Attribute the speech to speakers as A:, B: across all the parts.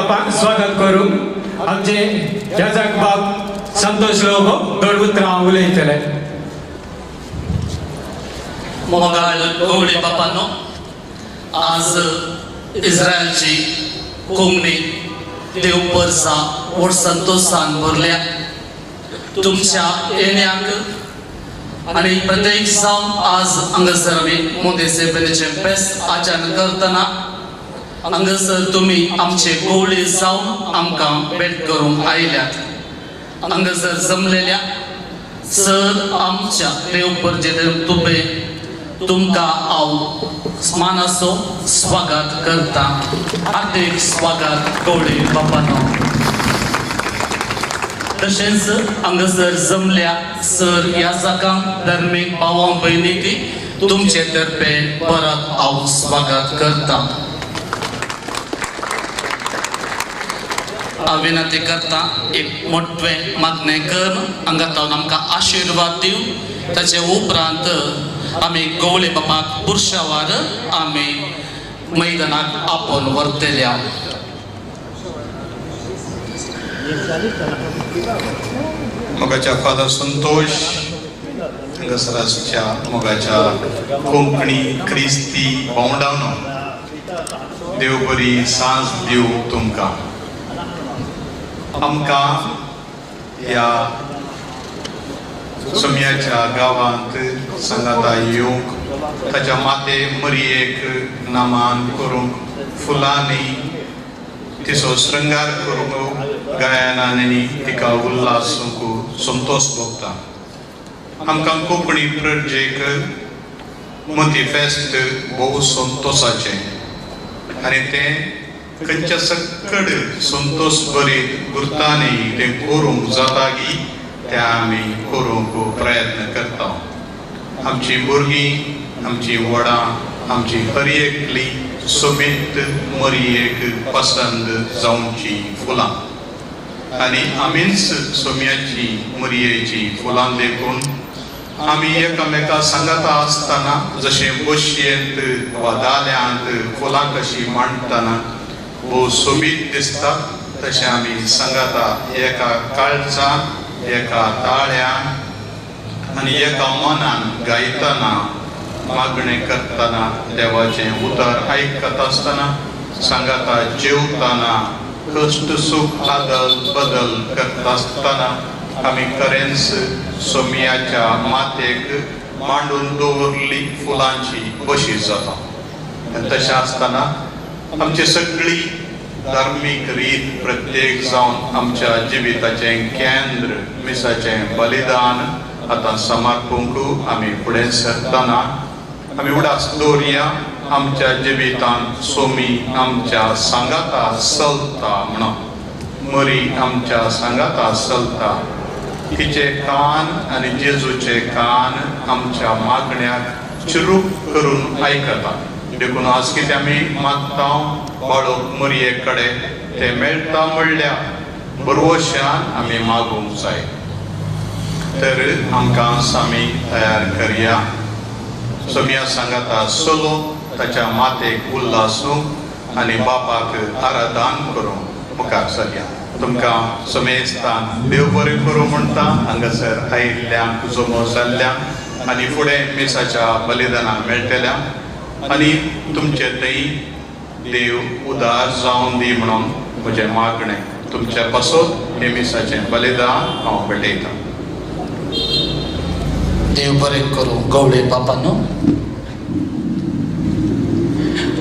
A: बापाक स्वागत करूंक आमचे याजक बाब संतोष लोबो दोन उतरां उलयतले.
B: मोगाळ गवळी बापानो, आज इस्रायलची कोंकणी देव परसा व्हड संतोशान भरल्या. तुमच्या येण्याक आनी प्रत्येक जावन आज हांगासर आमी मोदी सेवेचें फेस्त आचरण करतना हांगासर तुमी आमचे गवळी जावन आमकां भेट करूंक आयल्यात. हांगासर जमलेल्या सर आमच्या देव परजे तुबे तुमकां हांव मानाचो स्वागत करता. हार्दीक स्वागत गवळी बापानो. तशेंच हांगासर जमल्या सर ह्या जागांक धर्मीक भावां भयणीक तुमचे तर्फे परत हांव स्वागत करता. हांव विनंती करता एक मोठें मागणें करून हांगा तावन आमकां आशिर्वाद दिवं. ताचे उपरांत आमी गवळे बापाक पुरशावार आमी मैदानाक आपोवन व्हरतल्या.
C: मोगाच्या फादर संतोष हांगासर आसच्या मोगाच्या कोंकणी क्रिस्ती भावंडांनो, देव बरी सांज दिवं तुमकां. आमकां ह्या सोम्याच्या गांवांत सांगाता येवंक ताच्या माते मरयेक नामान करूंक फुलांनी तिचो शृंगार करूंक गायनांनी तिका उल्हासूंक संतोश भोगता. आमकां कोंकणी प्रजेक मती फेस्त भोव संतोशाचें आनी तें खंयच्या सक्कड संतोश बरीत गुर्तांनी तें करूंक जाता की तें आमी करूंक प्रयत्न करता. आमची भुरगीं, आमची व्हडां, आमची हर एकली सोबीत मरयेक पसंद जावची फुलां आनी आमीच सोम्याची मरयेची फुलां देखून आमी एकामेका सांगाता आसतना जशें बशयेंत वा दाल्यांत फुलां कशीं मांडटना भोव सोबीत दिसता तशें आमी सांगाता एका काळजान, एका ताळ्यान आनी एका मनान गायतना मागणें करतना देवाचें उतर आयकत आसतना सांगाता जेवतना कश्ट सूख आदल बदल करता आसतना आमी खरेंच सोम्याच्या मातेक मांडून दवरली फुलांची बशी जाता. आनी तशें आसतना आमची सगळी धार्मीक रीत प्रत्येक जावन आमच्या जिविताचें केंद्र मिसाचें बलिदान आतां समर्पूंक आमी फुडें सरतना आमी उडास दवरया आमच्या जिवितांत सोमी आमच्या सांगाता चलता म्हणून. मरी आमच्या सांगाता चलता. तिचे कान आनी जेजूचे कान आमच्या मागण्याक चिरूक करून आयकता. देखून आज कितें आमी मागता बाळोक मरये कडेन तें मेळटा म्हणल्या बरवशान आमी मागूंक जाय. तर आमकां आमी तयार करया सोम्या सांगाता सोलो ताच्या मातेक उल्हासूंक आनी बापाक आराधन करूंक मुखार सरया. तुमकां समेस्तान देव बरें करूं म्हणटा हांगासर आयिल्ल्यांक जमो जाल्ल्यांक आनी फुडें मिसाच्या बलिदानाक मेळटल्यांक आनी तुमचे थंय देव उदार जावन दी म्हणून म्हजें मागणें. तुमच्या पासत हें मिसाचें बलिदान हांव भेटयतां.
B: देव बरें करूं गवळे बापानो.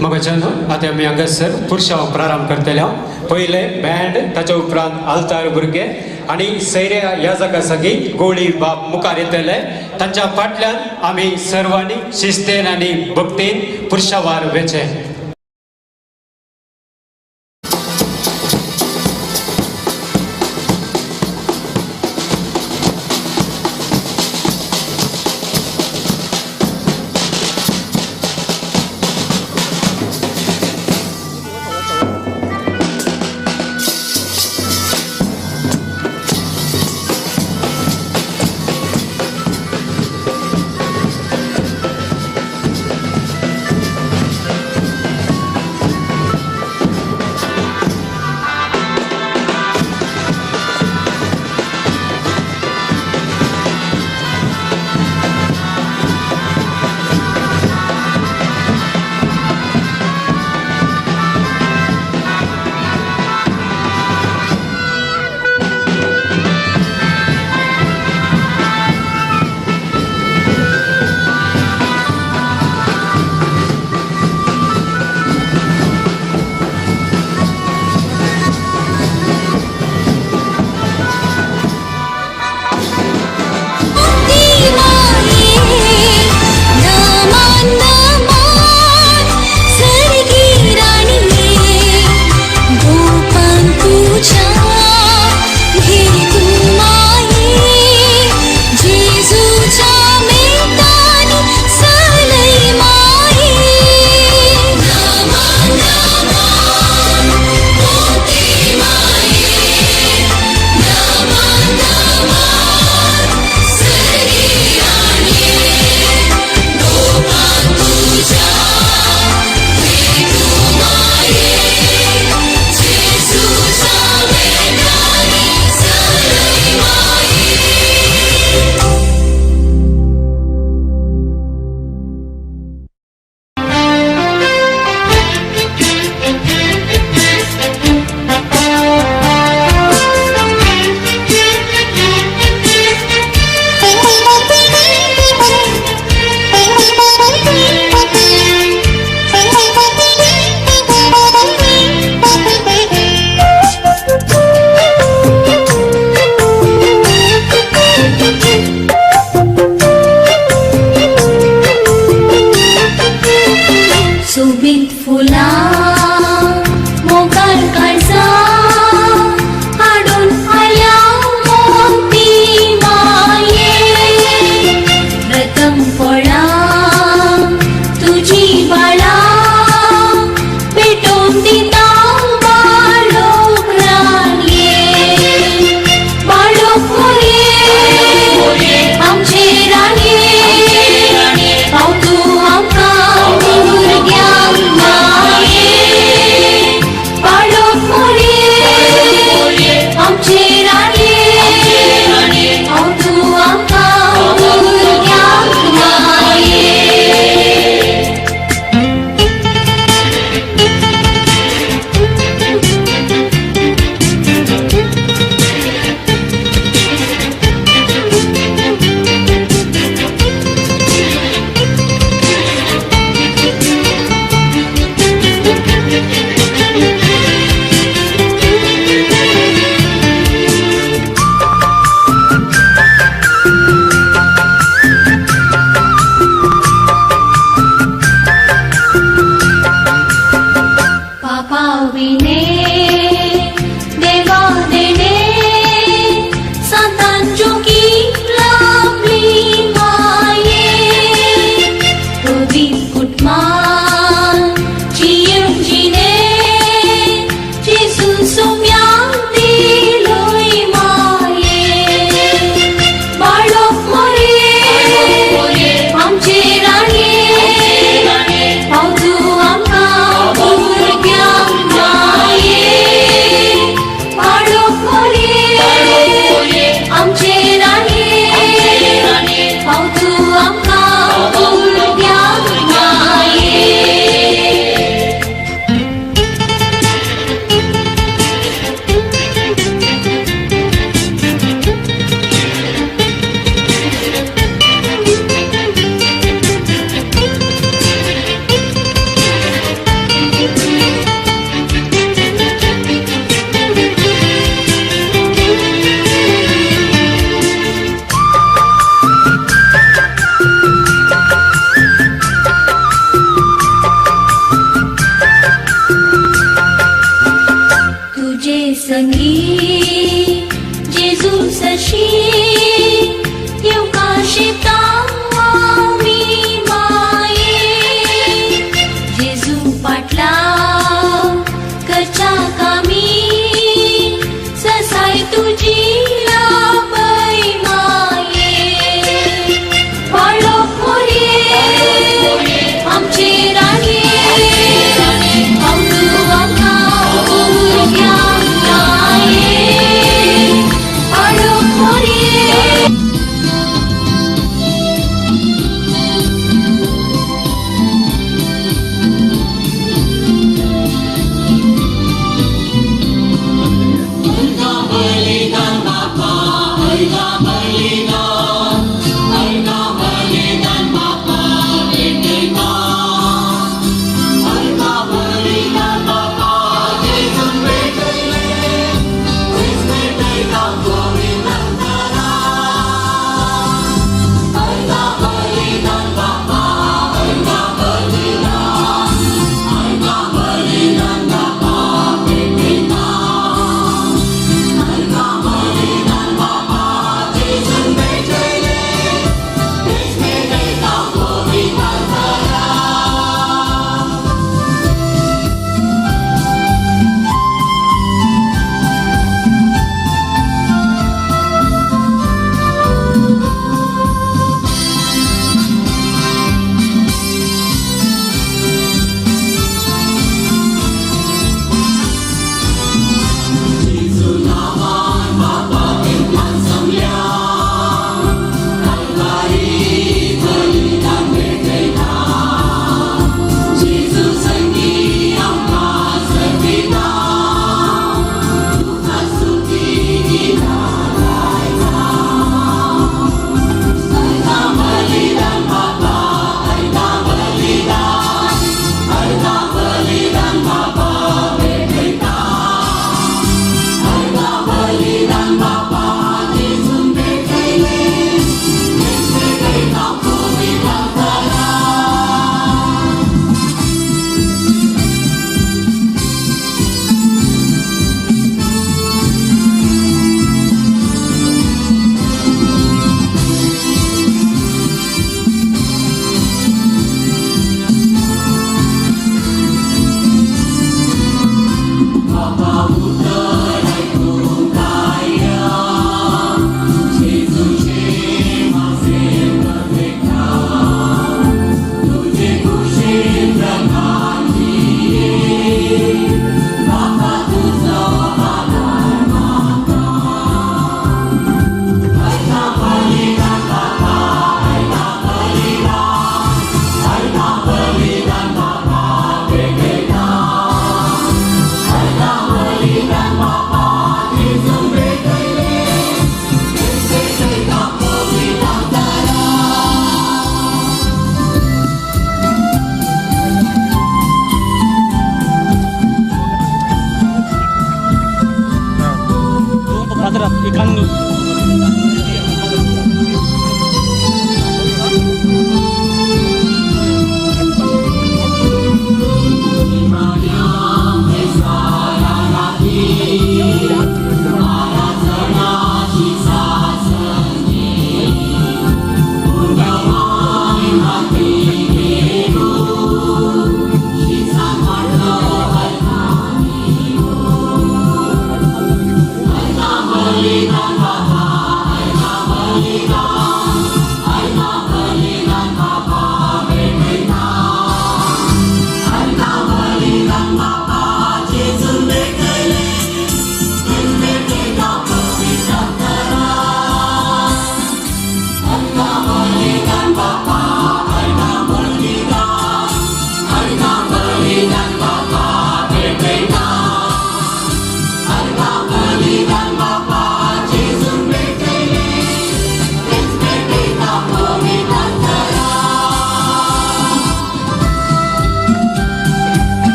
A: मगच्यानो आतां आमी हांगासर पुरशांव प्रारंभ करतले. पयले बँड, ताच्या उपरांत आल्तार भुरगे आनी सैऱ्या ह्या जागा सगळी गोळी बाप मुखार येतले. तांच्या फाटल्यान आमी सर्वांनी शिस्तेन आनी भक्तीन पुरशावार वेचें.
D: आमची राणी हांव भुरग्यांक माये पाडूक मोरये.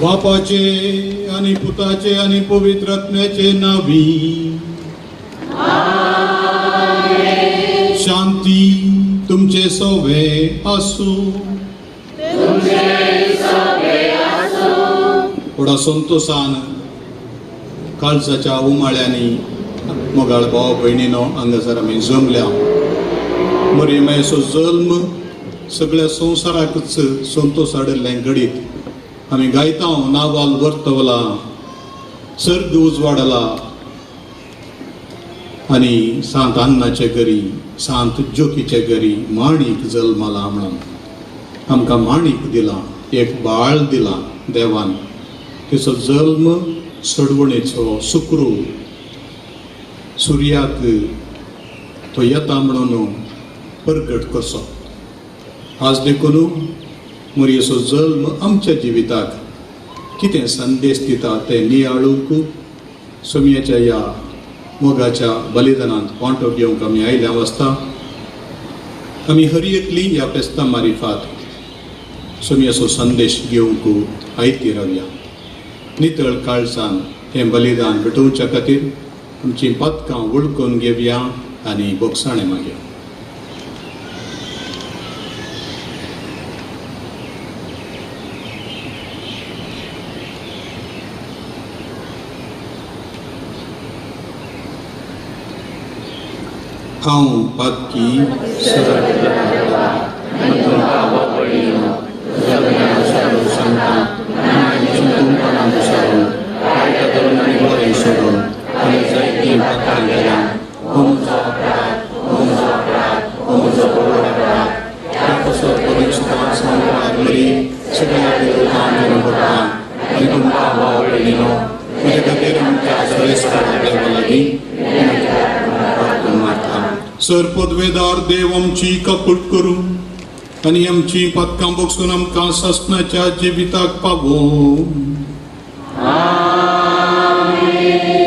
C: बापाचे आणि पुताचे आणि पवित्र आत्म्याचे नावी शांती तुमचे सोवे आसू. व्हडा संतोसान काळजाच्या उमाळ्यांनी मोगाळ भाव भयणीनो हांगासर आमी जमल्या. मरियमायचो जल्म सगळ्या संवसाराकच संतोस हाडिल्लें घडीत आमी गायता. नावाल वर्तवला, सर्ग उजवाडला आनी सांत अन्नाचे घरी, सांत ज्योकीचे घरी माणीक जल्माला म्हणून आमकां माणीक दिला, एक बाळ दिला देवान. तेचो जल्म सडवणेचो सुक्रू सुर्याक तो येता म्हणून परगट करचो. आज देखून मोरयेचो जल्म आमच्या जिविताक कितें संदेश दिता ते नियाळूंक सोमयाच्या ह्या मोगाच्या बलिदानांत वांटो घेवंक आमी आयल्या वाचता. आमी हर एकली ह्या फेस्ता मारिफात सोमयाचो संदेश घेवंक आयती रावया. नितळ काळजान हें बलिदान भेटोवच्या खातीर आमचीं पातकां वळखून घेवया आनी बोगसाणें मागया. हांव पातकी सर पदवेदार देव आमची काकूट करूं आनी आमची पातकां बगसून आमकां सासणाच्या जिविताक पावोवं.
D: Thank you.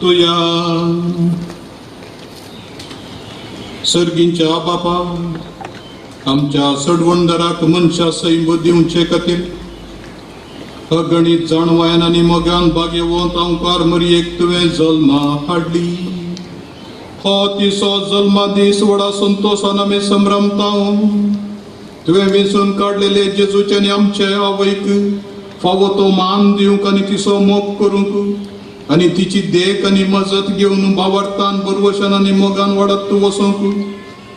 C: प्रार्थुया. सर्गींच्या बापा, आमच्या सडवणदाराक मनशा सैम दिवचे खातीर अगणीत जाणवायन आनी मोगान भाग्यवंत अंकार मरयेक तुवें जल्मा हाडली. हो तिसो जल्मा दीस व्हडा संतोशान आमी संभ्रमता. तुवें वेंचून काडलेले जेजूचे आनी आमचे आवयक फावो तो मान दिवंक आनी तिचो मोग करूंक आनी तिची देख आनी मजत घेवन भावार्थान बरवशान आनी मोगान वाडत वचूंक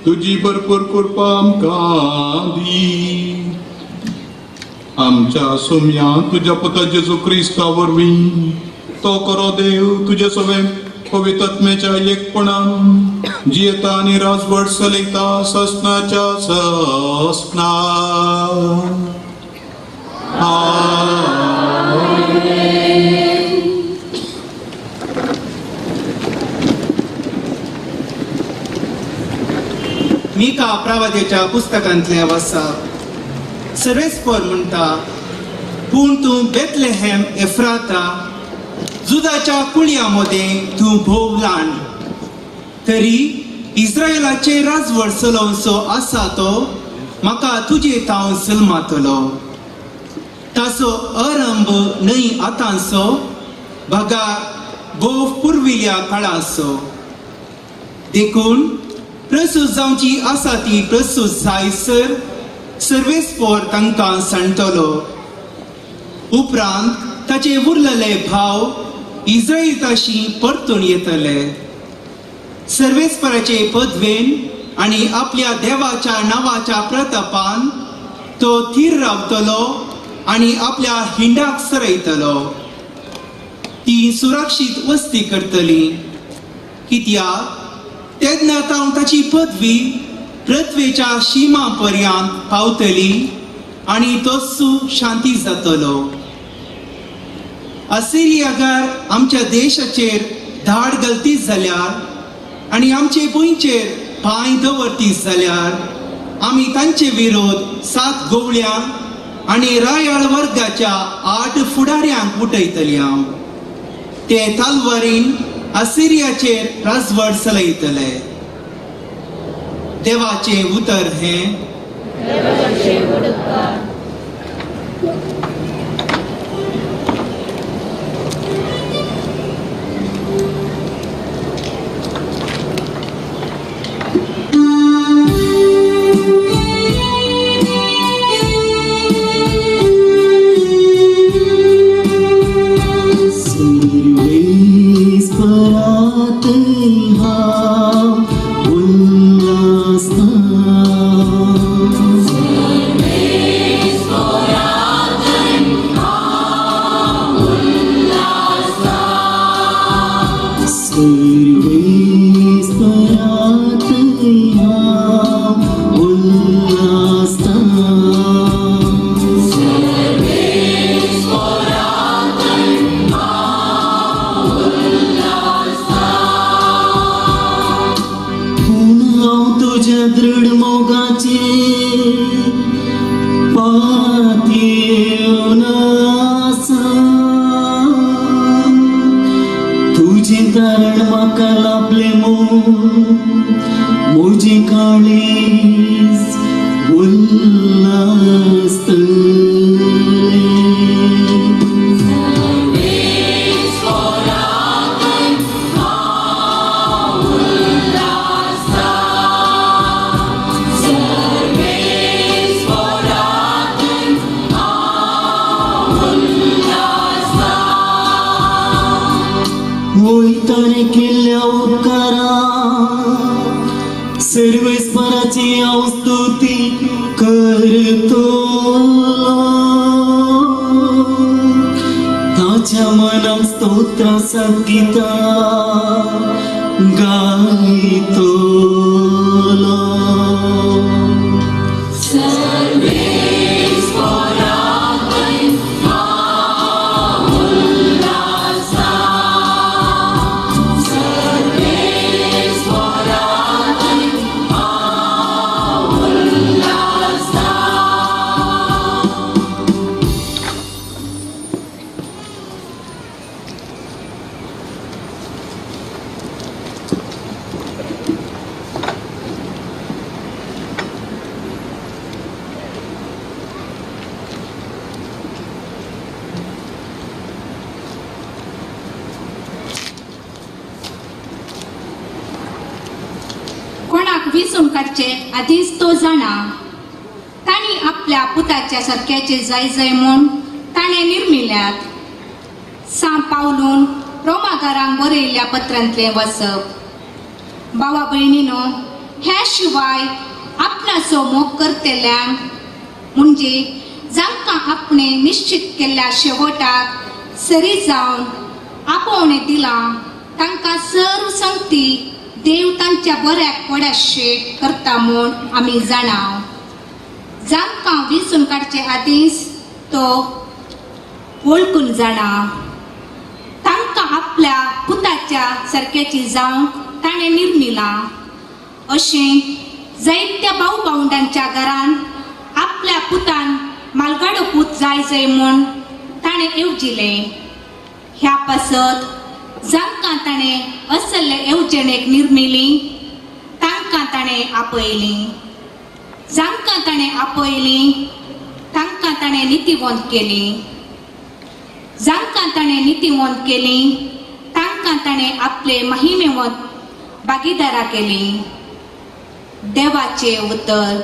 C: तुजी भरपूर कृपा आमकां दी. आमच्या सोम्या तुज्या पुता जेजू क्रिस्ता वरवीं तो करो देव तुजे सवें पवित्रत्मेच्या एकपणान जियेता आनी राजवट चलयता ससनाच्या ससना.
E: मिका प्रवादेच्या पुस्तकांतलें वाचप. सर्वेस्पर म्हणटा, पूण तूं बेतलेहेम एफ्राता जुदाच्या कुळया मदें तूं भोव ल्हान, तरी इस्रायलाचे राजवट चलोवचो आसा तो म्हाका तुजे तावन जल्मातलो. ताचो अरंभ न्हय आतांचो बगा भोव पुर्विल्ल्या काळाचो. देखून प्रसूत जावची आसा ती प्रसूत जायसर सर्वेस्पर तांकां सांडटलो. उपरांत ताचे उरलेले भाव इस्रायलाशी परतून येतले. सर्वेस्पराचे पदवेन आनी आपल्या देवाच्या नांवाच्या प्रतापान तो थीर रावतलो आनी आपल्या हिंडाक सरयतलो. ती सुरक्षीत वस्ती करतली, कित्याक तेन्ना तावन ताची पदवी पृथ्वेच्या शिमा पर्यंत पावतली आनी तोसू शांती जातलो. असिरियागार आमच्या देशाचेर धाड गलती जाल्यार आनी आमचे भुंयचेर पांय दवरती जाल्यार आमी तांचे विरोध 7 गोवळ्यांक आनी रायाळ वर्गाच्या 8 फुडाऱ्यांक उठयतली. ते तलवारीन असिरियाचेर राजवट चलयतले. देवाचें उतर हें.
F: सर्वेस्पराची हांव स्तुती करतो, ताच्या मनाक स्तोत्रां संगीतां गायतलो.
D: विंचून काडचे आदींच तो जाणा. तांणी आपल्या पुताच्या सारक्याचे जाय जाय म्हूण ताणें निर्मिल्यात. सां पावलून रोमागारांक बरयल्ल्या पत्रांतलें वाचप. भावा भयणीनो, ह्या शिवाय आपणाचो मोग करतल्यांक, म्हणजे जांकां आपणे निश्चित केल्ल्या शेवटाक सरी जावन आपोवणें दिलां, तांकां सर्व संगती देव तांच्या बऱ्याक पडाशे करता म्हूण आमी जाणा. जांकां विंचून काडचे आदींच तो वळखून जाणा, तांकां आपल्या पुताच्या सारक्याची जावंक ताणें निर्मिलां. अशें जायत्या भाव भावंडांच्या घरान आपल्या पुतान मालगाडो पूत जाय जाय म्हूण ताणें येवजिलें. ह्या पासत जांकां ताणें असले येवजणेक निर्मिली, तांकां ताणें आपयलीं. जांकां ताणें आपयलीं, तांकां ताणें नितीवंत केली. जांकां ताणें नितीवंत केली, तांकां ताणें आपले महिमेवंत भागीदारा केली. देवाचे उतर.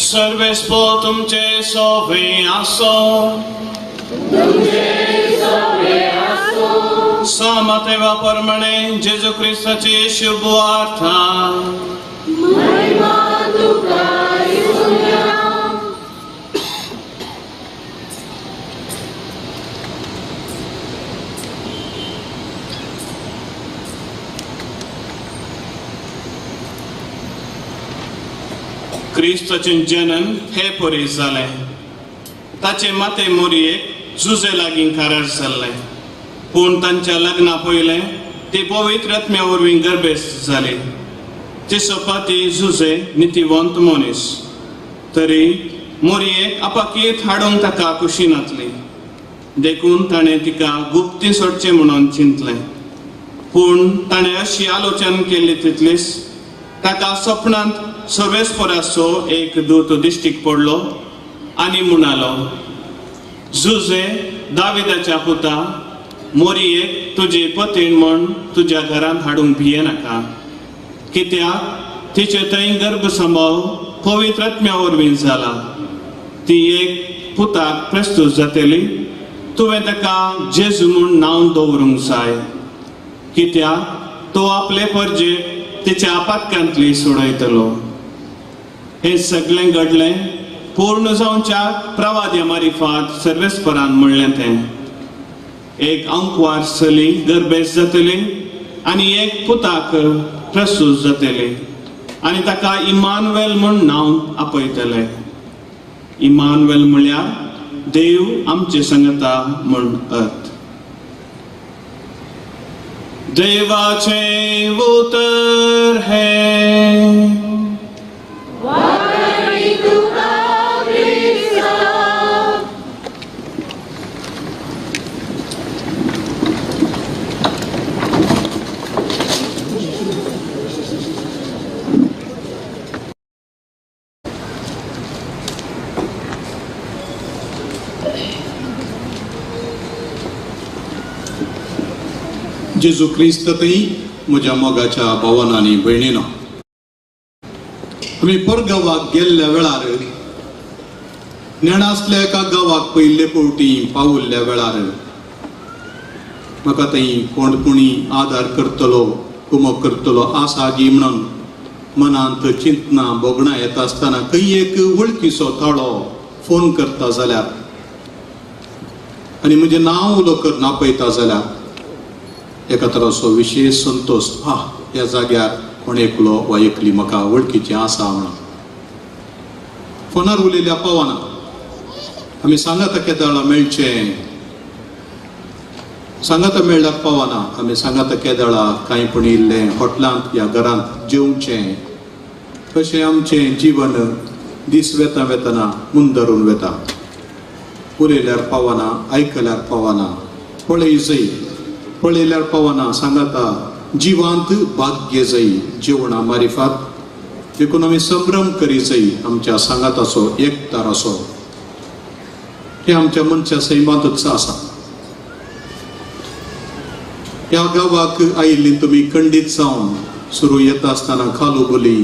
G: सर्वेस्पो तुमचे सोवे आसो. सामतेवा परमणे जेजू क्रिस्ताची शुभ वार्ता. क्रिस्ताचें जनन हे परी जालें. ताचे माते मोरयेक जुजे लागीं कारार जाल्लें, पूण तांच्या लग्ना पयलें ती पवित्र आत्म्या वरवीं गर्भेस्त जाली. तिचो पती जुजे नितीवंत मनीस, तरी मोरयेक अपाकीत हाडूंक ताका खुशी नासली, देखून ताणें तिका गुप्ती सोडचें म्हणून चिंतलें. पूण ताणें अशी आलोचन केल्ली तितलीच ताका सपनांत सर्वेस्पराचो एक दूत दिश्टीक पडलो आनी म्हणालो, जुजे दाविदाच्या पुता, मोरयेक तुजी पतीण म्हण तुज्या घरांत हाडूंक भियेनाका, कित्याक तिचे थंय गर्भसंभव पवित्र आत्म्या वरवीं जाला. ती एक पुताक प्रस्तूत जातली, तुवें ताका जेजू म्हूण नांव दवरूंक जाय, कित्याक तो आपले परजेक तिच्या आपातकांतली सोडयतलो. हें सगळें घडलें पूर्ण जावच्या प्रवाद्या मारिफात सर्वेस्परान म्हणलें तें. एक अंकवार चली गर्भेस जातली आनी एक पुताक प्रसूत जातली आनी ताका इमानुएल म्हूण नांव आपयतले. इमानुएल म्हळ्यार देव आमचे संगता म्हूण अर्थ. देवाचें उतर हें.
C: जेजू क्रिस्त थंय म्हज्या मोगाच्या भावान आनी भयणीनो, आमी परगांवाक गेल्ल्या वेळार नेणासल्या एका गांवाक पयले फावटी पावल्ल्या वेळार म्हाका थंय कोण कोणी आदार करतलो, कुमक करतलो आसा गी म्हणून मनांत चिंतना भोगणां येता आसतना खंय एक वळखीचो ताळो फोन करता जाल्यार आनी म्हजें नांव उलो करून आपयता जाल्यार एका तराचो विशेश संतोश, हा ह्या जाग्यार कोण एकलो वा एकली म्हाका वळखीचें आसा म्हणून. फोनार उलयल्या पावना, आमी सांगाता केदाळा मेळचें, सांगाता मेळ्ळ्यार पावना, आमी सांगाता केदाळा कांय पूण इल्लें हॉटलांत या घरांत जेवचें. अशें आमचें जिवन दीस वेता वेतना मुंदरून वेता. उलयल्यार पावना, आयकल्यार पावना, पळय जय पळयल्यार पावना, सांगाता जिवांत भाग्य जय जेवणा मारिफात. देखून आमी संभ्रम करी जय आमच्या सांगाताचो एकताराचो. हें आमच्या मनशा सैमांतूच आसा. ह्या गांवाक आयिल्ली तुमी खंडीत जावन सुरू येता आसतना खालू बोली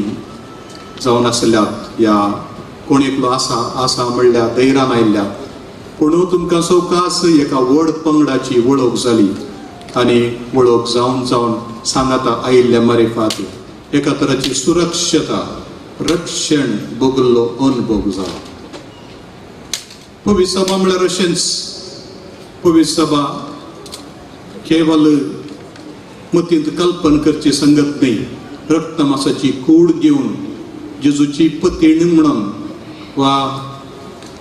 C: जावन आसल्यात या कोण एकलो आसा आसा म्हणल्यार धैर्यान आयिल्ल्या, पूण तुमकां सवकास एका व्हड पंगडाची वळख जाली आनी वळख जावन जावन सांगाता आयिल्ल्या मारिफात एका तराची सुरक्षता रक्षण भोगल्लो अनुभव जाला. पवित्र सभा म्हळ्यार अशेंच. पवित्र सभा केवल मतींत कल्पन करची संगत न्हय. रक्तमासाची कूड घेवन जेजूची पतीण म्हणून वा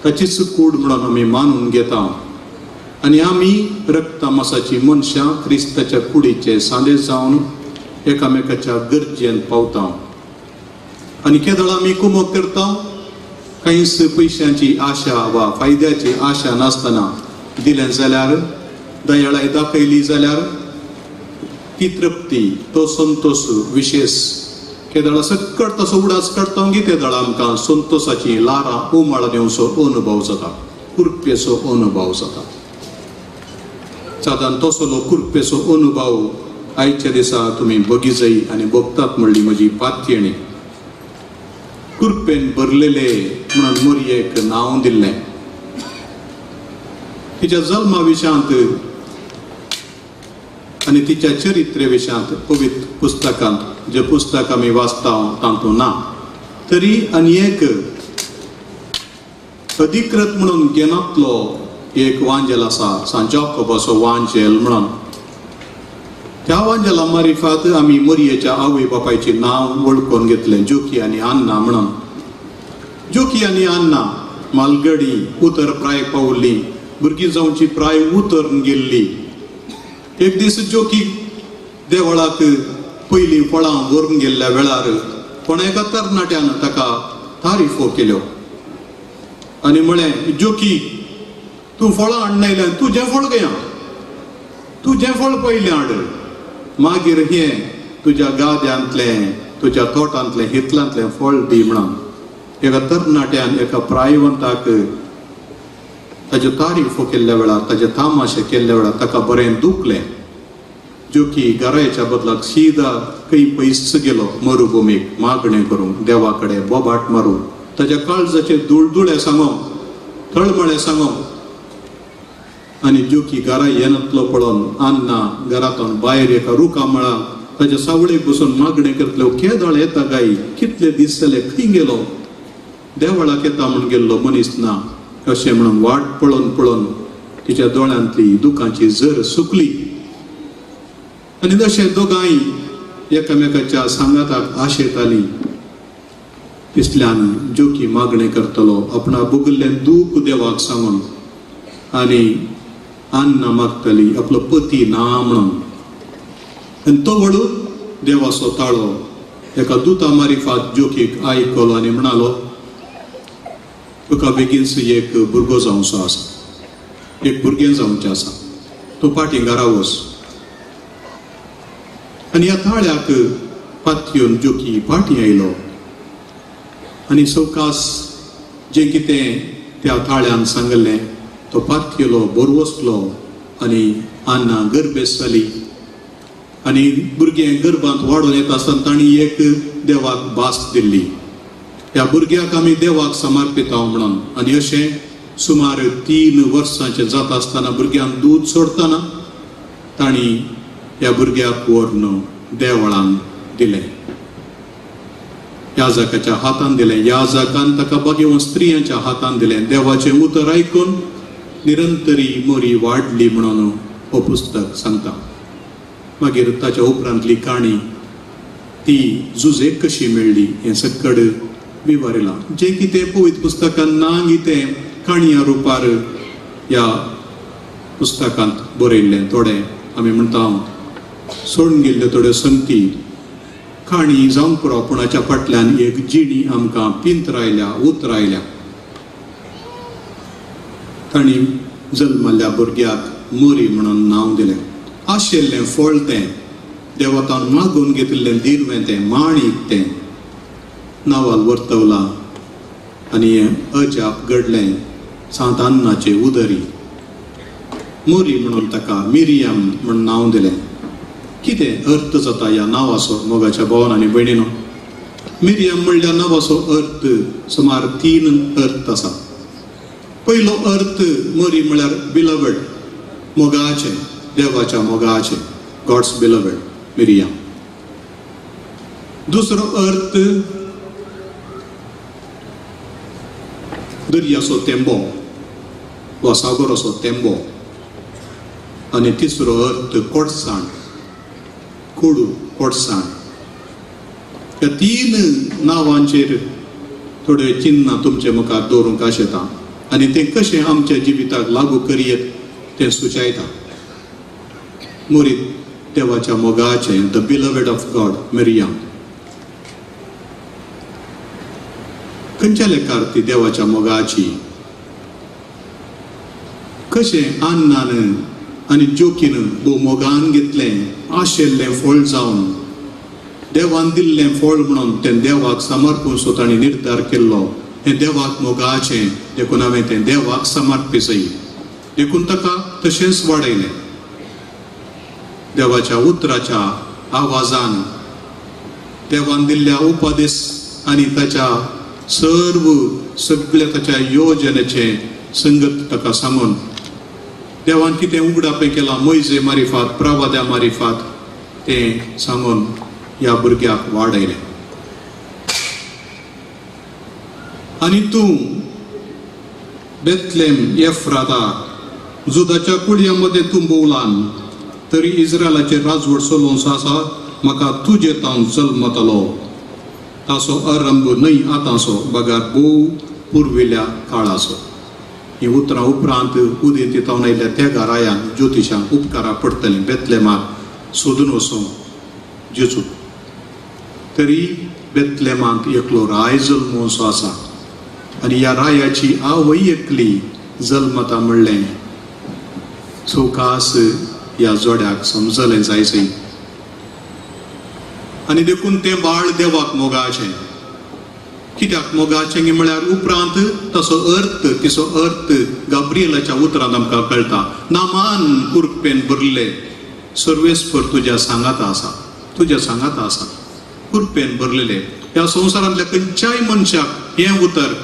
C: ताचीच कूड म्हणून आमी मानून घेता आनी आमी रक्तमासाची मनशां क्रिस्ताच्या कुडीचे सांदे जावन एकामेकाच्या गरजेन पावता. आनी केदळ आमी कुमक करता, कांयच पयशांची आशा वा फायद्याची आशा नासतना दिलें जाल्यार, दयाळाय दाखयली जाल्यार ती तृप्ती, तो संतोश विशेश. केदळा सकट तसो उडास काडटा गी तेदळा आमकां संतोसाची लारां उमाळ येवचो अनुभव जाता, कुरपेचो अनुभव जाता. सादारण तसलो कुरपेचो अनुभव आयच्या दिसा तुमी बगीजय आनी भोगतात म्हणली म्हजी पातयेणी. कुरपेन भरलेले म्हणून मोरयेक नांव दिल्लें. तिच्या जल्मा विशयांत आनी तिच्या चरित्रे विशयांत पवित्र पुस्तकांत जे पुस्तक आमी वाचता तातूंत ना, तरी आनी एक अधिकृत म्हणून घेनातलो एक वांजेल आसा, सांत जाकोबाचो वांजेल म्हणून. त्या वांजेला मारिफात आमी मोरयेच्या आवय बापायचें नांव वळखून घेतलें, जोकी आनी अन्ना म्हणून. जोकी आनी अन्ना मालगडी उतर प्राय पावल्ली, भुरगीं जावची प्राय उतरून गेल्ली. एक दीस जोकी देवळाक पयलीं फळां व्हरून गेल्ल्या वेळार कोणा एका तरणाट्यान ताका तारीफो केल्यो आनी म्हळें, जोकी तूं फळां हाडून तुजें फळ गया, तुजें फळ पयलें हाड, मागीर हें तुज्या गाद्यांतलें तुज्या तोटांतलें हितलांतलें फळ दी म्हणून. एका तरणाट्यान एका प्रायवंताक ताज्यो तारीफो केल्ल्या वेळार, ताजे तामाशे केल्ल्या वेळार ताका बरें दुखलें. जोकी घराच्या बदलाक सीधा खंय पयस गेलो मरुभुमीक मागणें करूंक, देवा कडेन बोबाट मारूंक, ताज्या काळजाचे दुळदुळे सांगोंक, तळमळे सांगोंक. आनी जोकी घरा येनातलो पळोवन अन्ना घरांतून भायर एका रुखा मळा ताज्या सावळेक बसून मागणें करतलो, केदळ येता गाय, कितले दीस जाले, खंय गेलो? देवळाक येता म्हूण गेल्लो मनीस ना अशें म्हणून वाट पळोवन पळोवन तिच्या दोळ्यांतली दुखांची जर सुकली. आनी तशें दोगांय एकामेकाच्या सांगाताक आशेतालीं. तिसल्यान जोकी मागणें करतलो आपणा भोगिल्लें दूख देवाक सांगून आनी अन्ना मागतली आपलो पती ना म्हणून. आनी तो वळू देवाचो ताळो एका दुता मारिफात जोकीक आयकलो आनी म्हणालो, तुका बेगीनच एक भुरगो जावचो आसा, एक भुरगें जावचें आसा, तूं फाटीं घरा वच. आनी ह्या ताळ्याक पातयेवन जोकी फाटीं आयलो आनी सवकास जें कितें त्या ताळ्यान सांगलें तो पातयेलो, बरो वसलो आनी अन्ना गर्भेस्त जाली. आनी भुरगें गर्भांत वाडोवन येता आसतना तांणी एक देवाक भास दिल्ली, ह्या भुरग्याक आमी देवाक समर्पिता म्हणून. आनी अशें सुमार 3 वर्सांचें जाता आसतना भुरग्यान दूद सोडटना तांणी ह्या भुरग्याक व्हरून देवळान दिलें, याजकाच्या हातान दिलें. याजकान ताका बागेवन स्त्रियांच्या हातान दिलें. देवाचें उतर आयकून निरंतरी मोरी वाडली म्हणून हो पुस्तक सांगता. मागीर ताच्या उपरांतली काणी ती जुजेक कशी मेळ्ळी हें सकड विवरिलां. जें कितें पवित्र पुस्तकान ना कितें काणया रुपार ह्या पुस्तकांत बरयल्लें थोडें आमी म्हणटा सोडून गेल्ल्यो थोड्यो संगती काणी जावंक पुरो, पूण हाच्या फाटल्यान एक जिणी आमकां पिंतरायल्या, उतरायल्या. तांणी जल्मल्ल्या भुरग्याक मोरी म्हणून नांव दिलें. आशिल्लें फळ तें, देवतान मागून घेतिल्लें दिर्वें तें, माणीक तें नांवाल वर्तवलां. आनी हें अजाप घडलें सांत अन्नाचे उदरी. मोरी म्हणून ताका मिरियम म्हूण नांव दिलें. कितें अर्थ जाता ह्या नांवाचो मोगाच्या भावान आनी भयणीनो? मिरियम म्हणल्या नांवाचो अर्थ सुमार 3 अर्थ आसा. पयलो अर्थ मोरी म्हळ्यार बिलवड, मोगाचें, देवाच्या मोगाचें, गॉड्स बिलवड मिरियम. दुसरो अर्थ दर्याचो तेंबो वा सागराचो तेंबो. आनी तिसरो अर्थ कोडसाण, कोडू, कोडसाण. ह्या 3 नांवांचेर थोड्यो चिन्नां तुमचे मुखार दवरूंक आशेता आनी तें कशें आमच्या जिविताक लागू करयेत तें सुचयता. मोरी देवाच्या मोगाचें, the beloved of God, Miriam. खंयच्या लेखार ती देवाच्या मोगाची? कशें अन्नान आनी जोकीन भोव मोगान घेतलें, आशिल्लें फळ जावन देवान दिल्लें फळ म्हणून तें देवाक समर्पून सो तांणी निर्धार केल्लो, हें देवाक मोगाचें, देखून हांवें तें देवाक समर्पी जाय, देखून ताका तशेंच वाडयलें. देवाच्या उतराच्या आवाजान, देवान दिल्ल्या उपदेश आनी ताच्या सर्व सगळ्या ताच्या योजनेचें संगत ताका सांगून देवान कितें उगडापें केलां मोयजे मारिफात, प्रवाद्या मारिफात तें सांगून ह्या भुरग्याक वाडयलें. आनी तूं बेतलेम एफ्राता, जुदाच्या कुळयां मदें तूं बोवलान, तरी इस्रायलाचेर राजवट चलोवचो आसा म्हाका तुजे तावन जल्मतलो, ताचो आरंभ न्हय आतांचो बगर भोव पुर्विल्ल्या काळाचो. हीं उतरां उपरांत उदेंती तावन आयिल्ल्या त्या घरायान ज्योतिशांक उपकारा पडटलीं बेतलेमाक सोदून वचूंक जेजू. तरी बेतलेमांत एकलो राय जल्मोसो आसा आनी ह्या रायाची आवय एकली जल्मता म्हणलें सवकास ह्या जोड्याक समजलें जायजय. आनी देखून तें बाळ देवाक मोगाचें. कित्याक मोगाचें म्हळ्यार उपरांत तसो अर्थ, तिचो अर्थ गाब्रिएलाच्या उतरांत आमकां कळटा. नामान कुरपेन भरले सर्वेस्पर तुज्या सांगाता आसा, तुज्या सांगाता आसा, कुरपेन भरलेले. ह्या संवसारांतल्या खंयच्याय मनशाक हें उतर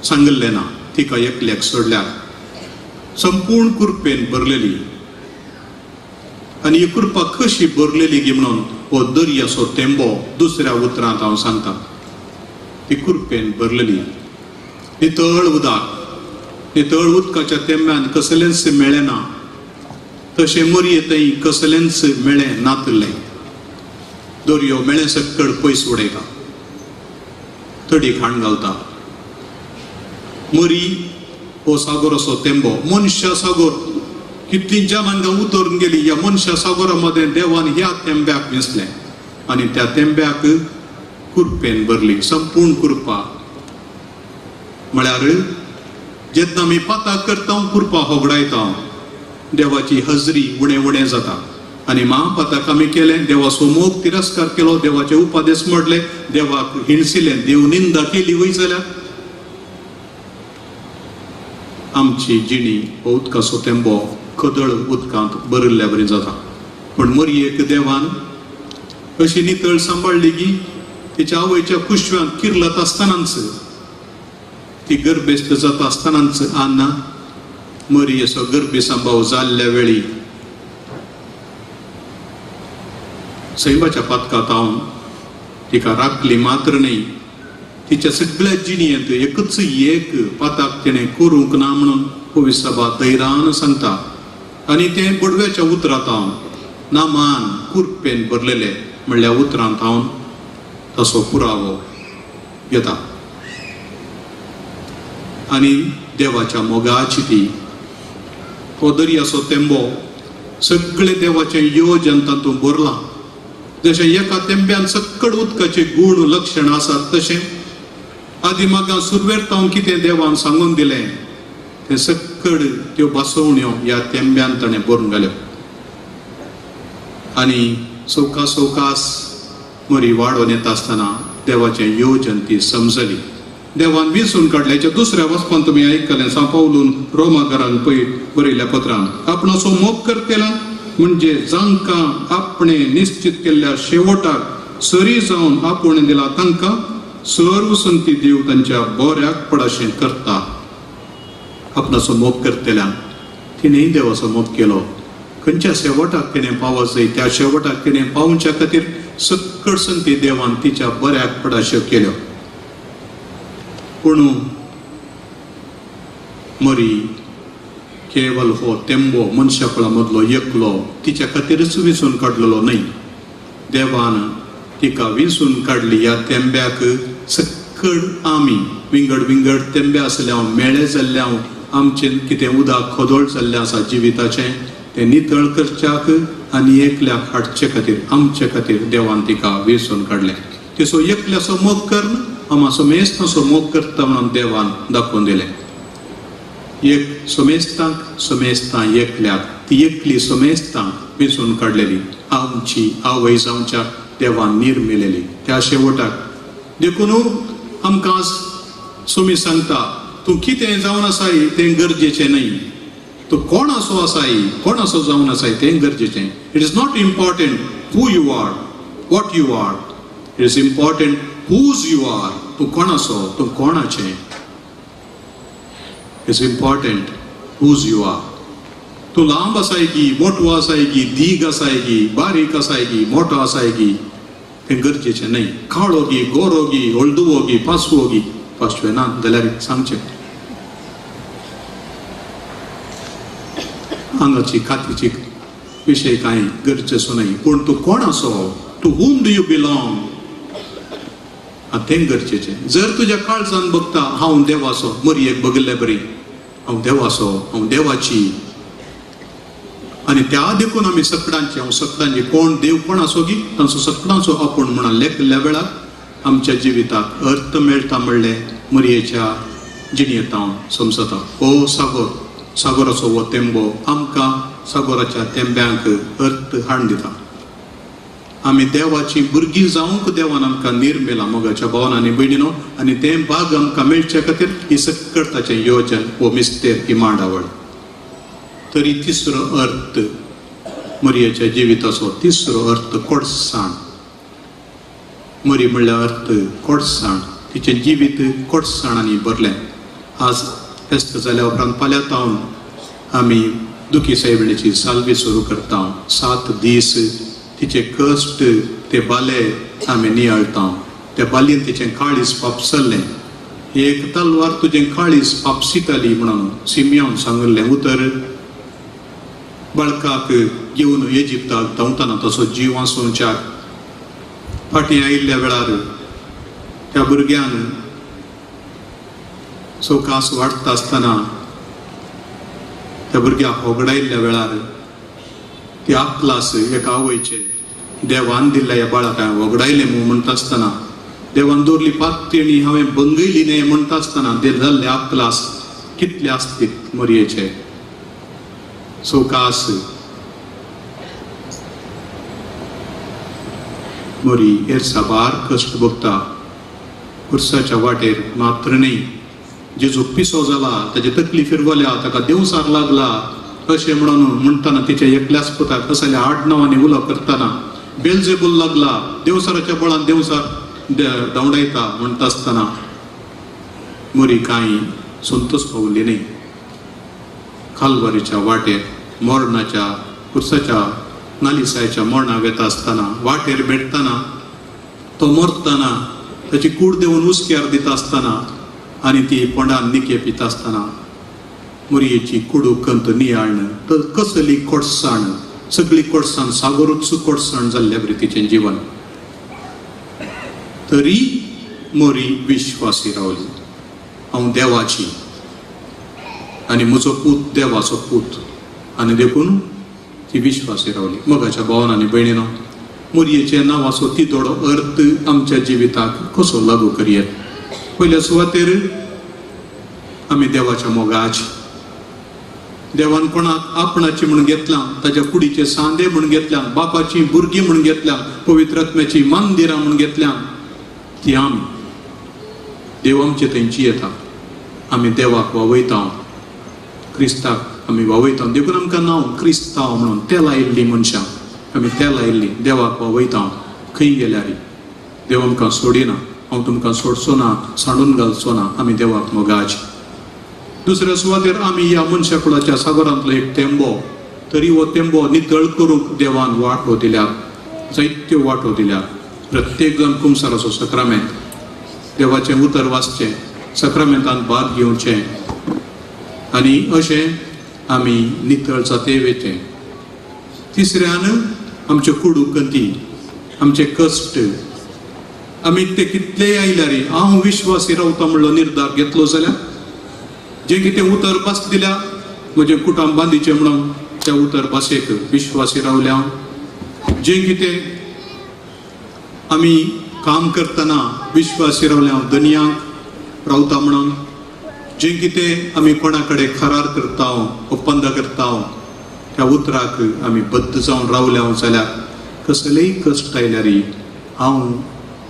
C: सांगिल्लें ना, तिका एकल्याक सोडल्यार. संपूर्ण कुरपेन भरलेली. आनी ही कृपा कशी भरलेली गी म्हणून हो दर्याचो तेंबो दुसऱ्या उतरांत हांव सांगता. ती कुरपेन भरलेली. नितळ उदक, नितळ उदकाच्या तेंब्यान कसलेंच मेळ्ळें ना, तशें मोरये थंय कसलेंच मेळ्ळें नातलें. दर्यो मेळ्ळें सक्कड पयस उडयता, तडी खाण घालता. मोरी हो सागोराचो तेंबो, मनशा सागोर. कितलीं जनांगां उतरून गेली ह्या मनशा सागोरा मदें देवान ह्या तेंब्याक विंचलें आनी त्या तेंब्याक कुरपेन भरली, संपूर्ण कुरपा. म्हळ्यार जेन्ना आमी पाताक करता कुरपा होगडायता, देवाची हजरी उणें उणें जाता. आनी महापाताक आमी केलें, देवाचो मोग तिरस्कार केलो, देवाचे उपादेश मोडले, देवाक हिणसिलें, देव निंदा केली वय जाल्यार आमची जिणी हो उदकाचो तेंबो खदळ उदकांत भरिल्ल्या बरी जाता. पूण मोरयेक देवान अशी नितळ सांबाळ्ळी की तिच्या आवयच्या कुशव्यांत किर्लत आसतनाच, ती गर्भेस्त जाता आसतनाच आन्ना मोरयेचो गर्भे सांबाव जाल्ल्या वेळी सैमाच्या पातकांत हांव तिका राखली मात्र न्हय, तिच्या सगळ्या जिणयेंत एकूच एक पाताक तिणें करूंक ना म्हणून पवित्र सभा धैर्यान सांगता. आनी तें बडव्याच्या उतरांत हांव नामान कुरपेन भरलेले म्हणल्या उतरांत हांव तसो पुरावो येता. आनी देवाच्या मोगाची ती हो दर्याचो तेंबो सगळे देवाचें योजन तातूंत भरलां. जशें एका तेंब्यान सक्कड उदकाचे गूण लक्षण आसात, तशें आदी म्हाका सुरवेर तावन कितें देवान सांगून दिलें तें सक्कड त्यो बसवण्यो ह्या तेंब्यान ताणें भरून घाल्यो. आनी सवकास सवकास मरी वाडोवन येता आसतना देवाचें योजन ती समजली. देवान विंचून काडलें. हेच्या दुसऱ्या वचपान तुमी आयकलें सांव पावलून रोमाकारांक पळय बरयल्ल्या पत्रान, आपणाचो मोग करतेला म्हणजे जांकां आपणे निश्चित केल्ल्या शेवटाक सरी जावन आपोवणें दिला तांकां सर्व संती देव तांच्या बऱ्याक पडाशें करता. आपणाचो मोग करतल्यान तिणेंय देवाचो मोग केलो. खंयच्या शेवटाक तिणें पावत जाय त्या शेवटाक तिणें पावच्या खातीर सक्कड संती देवान तिच्या बऱ्याक पडाश्यो केल्यो. पूण मरी केवल हो तेंबो मनशाकुळा मदलो एकलो तिच्या खातीरच विंचून काडलेलो न्हय, देवान तिका विंचून काडली. ह्या तेंब्याक सक्कड आमी विंगड विंगड तेंबे आसले हांव मेळे जाल्ले हांव आमचें कितें उदक खोदोळ जाल्लें आसा जिविताचें तें नितळ करच्याक आनी एकल्याक हाडचे खातीर आमचे खातीर देवान तिका विंचून काडलें. तिचो एकल्याचो मोग करून आमा समेस्तांचो मोग करता म्हणून देवान दाखोवन दिलें. एक समेस्तांक समेस्तां एकल्याक ती एकली समेस्तांक विंचून काडलेली आमची आवय जावच्या देवान निर्मिलेली त्या शेवटाक. देखून आमकां सुमी सांगता तूं कितें जावन आसाय तें गरजेचें न्हय, तूं कोण असो आसाय कोण असो जावन आसाय तें गरजेचें. It is not important who you are, what you are, it is important whose you are. तूं कोण असो, तूं कोणाचें. It's important whose you are. तूं लांब आसाय की मोटो आसाय की दीग आसाय की बारीक आसाय की मोटो आसाय की तें गरजेचें न्हय. काळो गी गोरो गी हळदुवो गी पासवो गी पासवे ना जाल्यार सांगचें आंगाची कातीची विशय कांय गरजेचो न्हय. पूण तूं कोण आसो, to whom do you belong, तें गरजेचें. जर तुज्या काळजान बघता हांव देवाचो, मरयेक बघिल्ले बरी हांव देवाचो, हांव देवाची, आनी त्या देखून आमी सकडांचे हांव सकडांचे कोण देव कोण आसो की तांचो सकडांचो आपूण म्हणून लेखिल्ल्या वेळार आमच्या जिविताक अर्थ मेळटा म्हणलें मरयेच्या जिणेंत हांव समजता. हो सागोर, सागोराचो हो तेंबो आमकां सागोराच्या तेंब्यांक अर्थ हाडून दिता. आमी देवाची भुरगीं जावंक देवान आमकां निर्मेला मोगाच्या भावान आनी भयणीनो, आनी तें भाग आमकां मेळचे खातीर ही सक्कड ताचें योजन हो मिस्तेर ही मांडावळ. तरी तिसरो अर्थ मरयेच्या जिविताचो तिसरो अर्थ कोडसाण. मरी म्हणल्यार अर्थ कोडसाण. तिचें जिवीत कोडसाणांनी भरलें. आज फेस्त जाल्या उपरांत फाल्यां तावन आमी दुखी सायबिणीची साल्वी सुरू करता. 7 दीस तिचे कश्ट ते बाले आमी नियाळता. त्या बालयंतीचें काळीज फापसल्लें. एक तलवार तुजें काळीज फापसिताली म्हणून सिमियान सांगिल्लें उतर बाळकाक घेवन इजिप्ताक धांवतना तसो जीव वांचोवच्याक फाटीं आयिल्ल्या वेळार त्या भुरग्यान सवकास वाडटा आसतना त्या भुरग्याक होगडायल्ल्या वेळार ती आपलास एका आवयचे देवान दिल्ल्या ह्या बाळाक हांवें होगडायलें म्हूण म्हणटा आसतना देवान दवरली पातणी हांवें भंगयली न्हय म्हणटा आसतना ते जाल्ले आपलास कितले आसतीत मोरयेचे. सवकास मोरी हेर साबार कश्ट भोगता पुरसाच्या वाटेर मात्र न्हय. जेजू पिसो जाला, ताची तकली फिरवल्या, ताका देवसार लागला अशें म्हणून म्हणटना तिच्या एकल्याच पुताक असल्या आडनांवांनी उलो करतना बेलजेबूल लागला, देवसाराच्या बळान देवसार धांवडायता म्हणटा आसतना मोरी कांय संतोष पावली न्हय. कालवारीच्या वाटेर मरणाच्या पुरसाच्या नालिसायच्या मरणा वेता आसतना वाटेर भेटतना तो मरतना ताची कूड देवन हुस्क्यार दिता आसतना आनी ती पोंडान निके पिता आसतना मोरयेची कुडू कंत नियाळण तर कसली कोडसाण, सगळी कोडसाण सागोरूच कोडसाण जाल्ल्या बरी तिचें जीवन. तरी मोरी विश्वासी रावली, हांव देवाची आनी म्हजो पूत देवाचो पूत, आनी देखून ती विश्वासी रावली. मोगाच्या भावान आनी भयणीनो, मोरयेचें नांवाचो तितोडो अर्थ आमच्या जिविताक कसो लागू करयेत. पयल्या सुवातेर आमी देवाच्या मोगाची, देवान कोणाक आपणाची म्हूण घेतलां, ताच्या कुडीचे सांदे म्हूण घेतल्या, बापाची भुरगीं म्हूण घेतल्या, पवित्र आत्म्याची मंदिरां म्हूण घेतल्या, ती आमी. देव आमचे थंयची येता, आमी देवाक वावयता, क्रिस्ताक आमी वावयता, देखून आमकां नांव क्रिस्तांव म्हणून तेल आयिल्लीं मनशां, आमी तेल आयिल्लीं देवाक वावयता. खंय गेल्यार देव आमकां सोडिना, हांव तुमकां सोडचो ना, सांडून घालचो ना, आमी देवाक मोगाची. दुसऱ्या सुवातेर आमी ह्या मनशा कुळाच्या सागरांतलो एक तेंबो, तरी हो तेंबो नितळ करूंक देवान वाटो दिल्या, जायत्यो वाटो दिल्या. प्रत्येक जाण कुमसाराचो सक्रामेंत, देवाचें उतर वाचचें, सक्रामेंतान भाग घेवचें आनी अशें आमी नितळ जाते वेचें. तिसऱ्यान आमच्यो कुडू गती, आमचे कश्ट, आमी ते कितलेय आयल्यार हांव विश्वासी रावता म्हणलो निर्धार घेतलो जाल्यार जें कितें उतर भास दिल्या म्हजें कुटुंब बांदिचें म्हणून त्या उतर भाशेक विश्वासी रावल्या हांव. जें कितें आमी काम करतना विश्वासी रावल्या हांव, दनयांक रावता म्हणून. जें कितें आमी कोणा कडेन करार करता, ఒప్పंद करता, त्या उतराक आमी बद्द जावन रावल्या जाल्यार कसलेय कश्ट आयल्यार हांव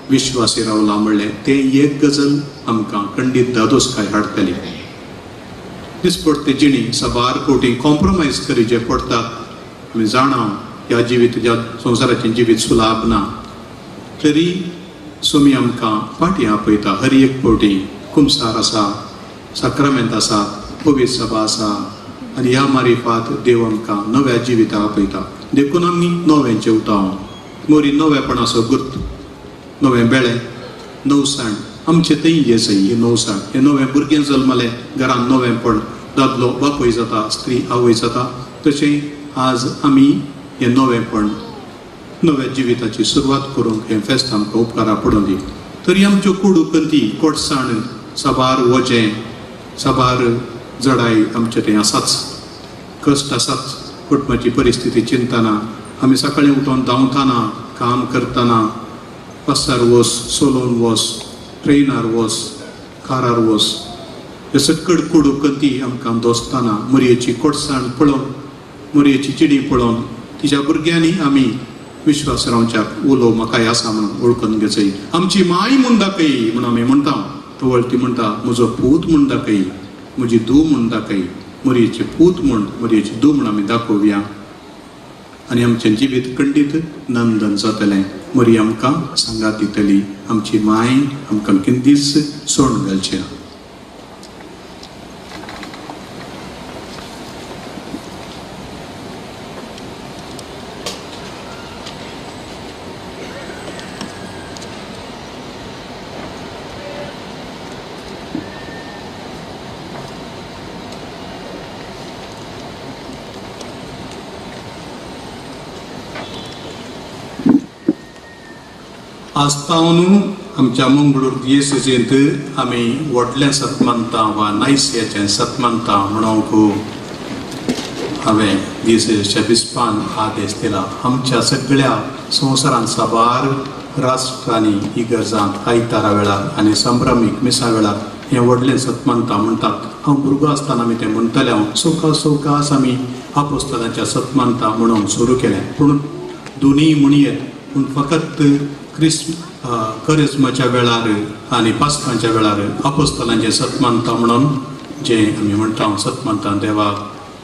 C: विश्वासी रावला म्हणलें तें एक गजल आमकां खंडीत दादोसकाय हाडटली. दिसपडटे जिणी साबार कोटी कॉम्प्रोमायज करीचे पडटात. आमी जाणा ह्या जिवीत, ह्या संवसाराचें जिवीत सुलाभ ना, तरी स्वामी आमकां फाटीं आपयता. हर एक फावटी कुमसार आसा, साक्रामेंत आसा, पवित्र सभा आसा आनी ह्या मारिफात देव आमकां नव्या जिविता आपयता. देखून आमी नवें जेवता. मोरी नवेपणाचो गुर्त, नवें बेळें, नवसाण आमचे थंय येसय ही नवसाण. हें नवें भुरगें जल्मलें, घरान नवेंपण, दादलो बापूय जाता, स्त्री आवय जाता, तशें आज आमी हें नवेंपण, नव्या जिविताची सुरवात करूंक हें फेस्त आमकां उपकारा पडून दी. तरी आमच्यो कुडू कंती, कोटसाण, साबार वजें, साबार जडाय आमचे थंय आसाच, कश्ट आसाच. कुटुंबाची परिस्थिती चिंतना आमी सकाळीं उठून धांवतना, काम करतना, बसार वस, सोलोन वस, ट्रेनार वस, कारार वस, हे सकड कुडू कंती आमकां दोसतना मोरयेची कोटसाण पळोवन, मोरयेची चिडी पळोवन तिच्या भुरग्यांनी आमी विश्वास रावच्याक उलो म्हाकाय आसा म्हणून वळखून घेचय. आमची माय म्हूण दाखय म्हणून आमी म्हणटा, तवळ ती म्हणटा म्हजो पूत म्हूण दाखय, म्हजी धूव म्हूण दाखय. मोरयेचे पूत म्हूण, मोरयेची धूव म्हूण आमी दाखोवया आनी आमचें जिवीत खंडीत नंदन जातलें. मोरी आमकां सांगात दितली, आमची माय आमकां केन्नाच सोडून घालची ना. आसतावन आमच्या मंगळूर दियेसेजींत आमी व्हडलें सतमानता वा नायसियाचें सतमानता म्हणूंक हांवें दियेसेच्या बिस्पान आदेश दिला. आमच्या सगळ्या संवसारांत साबार राष्ट्रांनी इगर्जांत आयतारा वेळार आनी संभ्रमीक मिसा वेळार हें व्हडलें सतमानता म्हणटात. हांव भुरगो आसतना आमी तें म्हणटलें. हांव सवकास सवकास आमी आपोस्तलांच्या सतमानता म्हणूंक सुरू केलें. पूण दोनूय म्हणयेत, पूण फकत करिज्माच्या वेळार आनी पास्कांच्या वेळार आपोस्तलांचें सतमानता म्हणून जें आमी म्हणटा सतमानता देवाक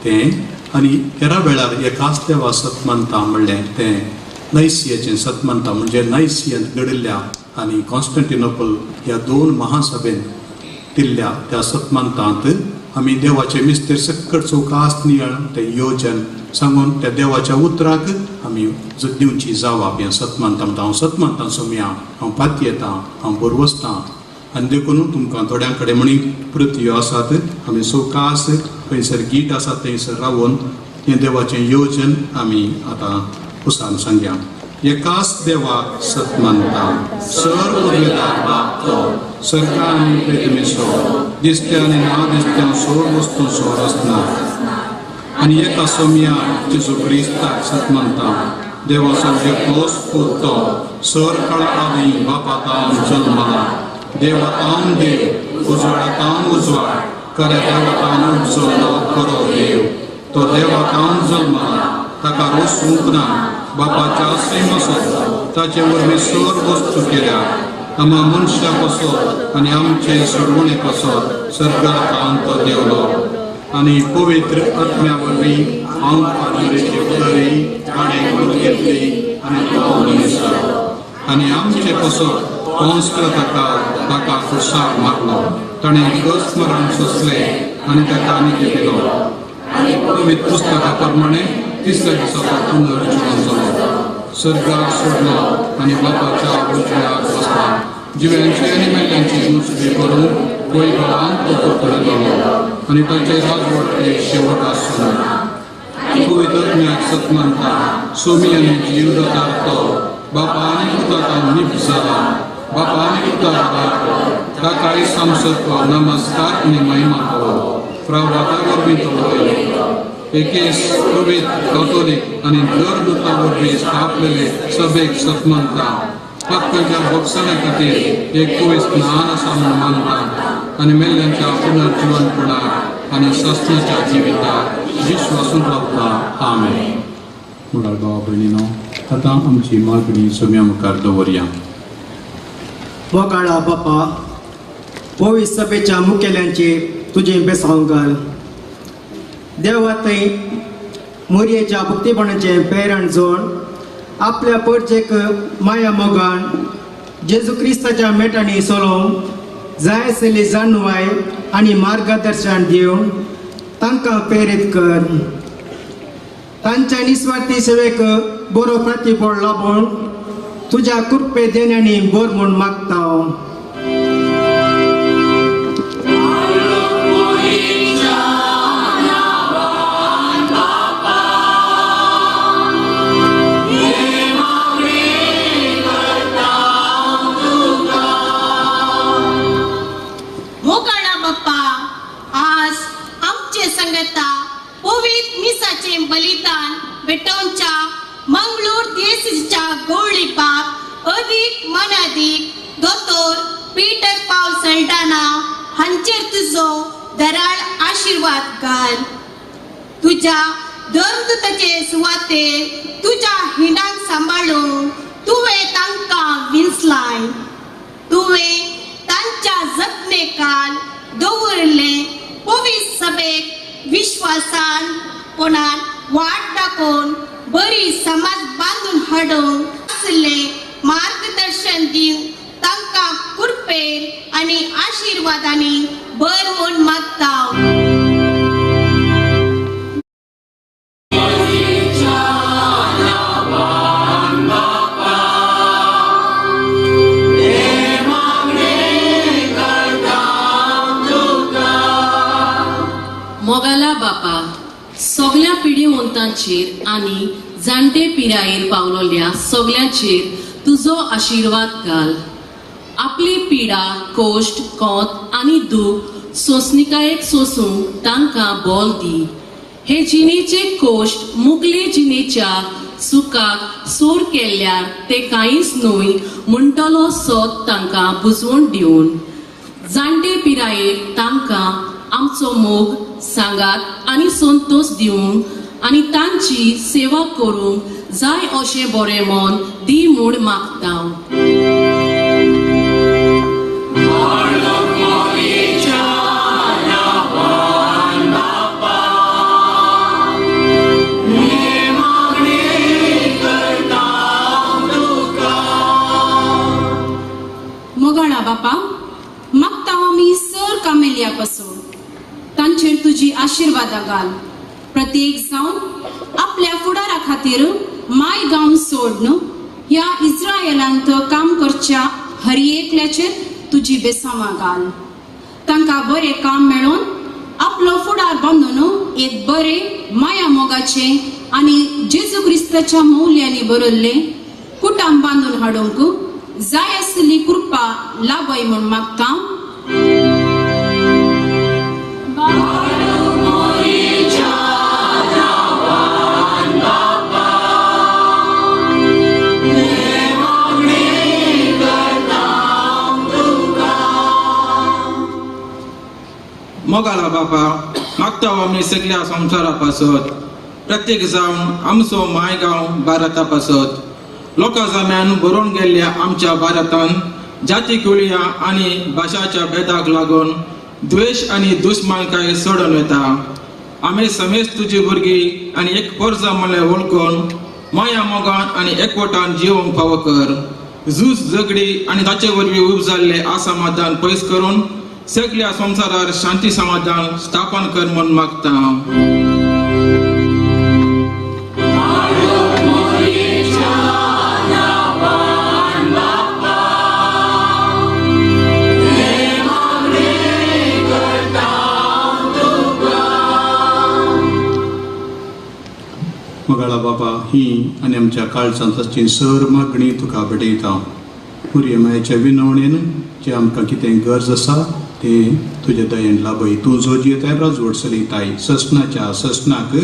C: तें, आनी हेरा वेळार एकाच देवा सतमानता म्हणलें तें नैसियाचें सतमानता, म्हणजे नायसियांत घडिल्ल्या आनी कॉन्स्टंटिनोपल ह्या दोन महासभेन दिल्ल्या त्या सतमानतांत आमी देवाचें मिस्तेर सक्कट चौकास नियाळ तें योजन सांगून त्या देवाच्या उतराक आमी दिवची जावाब हें सतमानता म्हणटा. हांव सतमानता सोमया, हांव पातयेतां, हांव बरवसतां आनी देखून तुमकां थोड्यां कडेन म्हणी पृथ्व्यो आसात. आमी सवकास खंयसर गीट आसात थंयसर रावून हें देवाचें योजन आमी आतां उसान सांगया. एकाच देवाक सतमानता, सर उर्वेदार बाप तो सरकार आनी प्रेतमेसो दिसत्या आनी ना दिसत्या सोर वस्तू सोर आसना आनी एका सोमया जेजू क्रिस्ताक सतमानता, देवाचो एकलोच पूत तो सर काळा आदी बापा तावन जल्मला, देवा तावन देव, उजवाडा तावन उजवाड, खऱ्या देवा तावन उपजल्लो खरो देव, तो देवा तावन जल्मला, ताका रोसूंक ना, बापाच्या सैमासो ताचे वरवीं सर वस्तू केल्या, आमा मनशा पासत आनी आमचे सोडवणे पासत सर्गार तावन तो देवलो आनी पवित्र आत्म्या वरवीं हांव पादुरेचे फुडारी ताणें करून घेतली आनी तो मनीस जालो आनी आमचे पासत कंस ताका ताका खुर्सार मारलो, ताणें गस मरण सोंसलें आनी ताका निती दिलो. पवित्र पुस्तका प्रमाणे तिसऱ्या दिसा तो पुनर्जिवन जालो, सर्गार सोडलो आनी बापाच्या उजव्याक बसला, जिव्यांची आनी मेल्ल्यांची मुसबी करून वैभवान तो परतलो आनी ताचे राजवटके शेवट आसलो. पवित्र आत्म्याक सतमानता, सोमी आनी जीव दातार तो बापा आनी पुता निप जाला, बापा आनी पुता ताकाय सामसो नमस्कार आनी महिमा करो, प्रभाता वरवीं तो उलयलो. एकेस पवित्र कॅथोलीक आनी धर्मदूता वरवीं स्थापलेले सभेक सतमानता, पातकांच्या भोगसण्या खातीर एक पवित्र स्नान आसा म्हूण मानता आनी मेल्ल्यांच्या पुनर्जिवनपणाक आनी सस्नाच्या जिविताक विश्वासून रावता. आमेन. मुडाळ भावा भयणीनो, आतां आमची मागणी सोम्या मुखार दवरया.
H: मोगाळा बापा, पवित्र सभेच्या मुखेल्यांचे तुजें बेसांव घाल. देवा थंय मोरयेच्या भक्तीपणाचें प्रेरण जोड आपल्या परचेक माया मोगान जेजू क्रिस्ताच्या मेटांनी चलोवंक जाय आशिल्ली जाणवाय आनी मार्गदर्शन दिवन तांकां प्रेरीत कर. तांच्या निस्वार्थी सेवेक बरो प्रतिफळ लाबून तुज्या कृपे देण्यांनी बोर म्हूण मागता.
D: मोगाळा बाप्पा, आज आमचे संगता पवित्र मिसाचे बलिदान भेटोवच्या मंगळूर देसीच्या गोवळी बाप अदीक मनादीक दोतोर पीटर पावल सल्डाना हांचेर तुजो दराळ आशिर्वाद घाल. तुज्या धर्मदूताचे सुवातेर तुज्या हिणाक सांबाळून तुवें तांकां विंचलाय. तुवें तांच्या जतनेकाल दवरिल्ले पवित्र सभेक विश्वासान कोणान वाट दाखोवन बरी समाज बांदून हाडूंक आशिल्ले मार्गदर्शन दिवन तांकां कृपेन आनी आशिर्वादांनी भर म्हूण मागता.
I: मोगाला बापा, सगल्या पिढी उंतांचेर आनी जाणटे पिरायेर पावलोल्या सगल्यांचेर तुजो आशिर्वाद घाल. आपली पिडा, कोश्ट, कोत आनी दूख सोंसणिकायेक सोसूंक तांकां बोल दी. हे जिणेचे कोश्ट मुगले जिणेच्या सुखाक सोर केल्यार ते कांयच न्हय म्हणटलो सोद तांकां बुजवण दिवन जाणटे पिरायेर तांकां आमचो मोग, सांगात आनी संतोश दिवंक आनी तांची सेवा करूंक जाय अशें बरें मन दी म्हूण मागता.
D: मोगाळा बापा, मागता आमी सर कामेलिया पासून तांचेर तुजी आशिर्वादां घाल. प्रत्येक जावन आपल्या फुडारा खातीर माय गांव सोडन ह्या इस्रायलांत काम करच्या हर एकल्याचेर तुजी बेसांवां घाल. तांकां बरें काम मेळोवन आपलो फुडार बांदून एक बरें माया मोगाचें आनी जेजू क्रिस्ताच्या मौल्यांनी बरयल्लें कुटुंब बांदून हाडूंक जाय आसली कृपा लाभय म्हूण मागता.
J: मोगाला बापा, मागता आमी सगळ्या संवसारा पासत, प्रत्येक जावन आमचो मायगांव भारता पासत. लोकां जाम्यान बरोवन गेल्ल्या आमच्या भारतान जाती, कुळया आनी भाशाच्या भेदाक लागून द्वेश आनी दुस्मानकाय सोडून येता. आमी समेज तुजी भुरगीं आनी एक पोरजा म्हणल्यार वळखून माया मोगान आनी एकवटान जिवंक फावो कर. झूज, झगडी आनी ताचे वरवीं उब जाल्ले असमाधान पयस करून सगळ्या संवसारार शांती समाधान स्थापन कर म्हूण मागता.
C: मोगाळा बापा, ही आनी आमच्या काळजांत आसची सर मागणी तुका भेटयता. मुरये मायेच्या विनवणेन जे आमकां कितें गरज आसा तें तुज्या दयेन लाभय. तूं जो जियेताय राजवट चलयताय ससनाच्या ससनाक.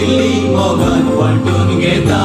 F: दिल्ली मोगान वांटून घेता.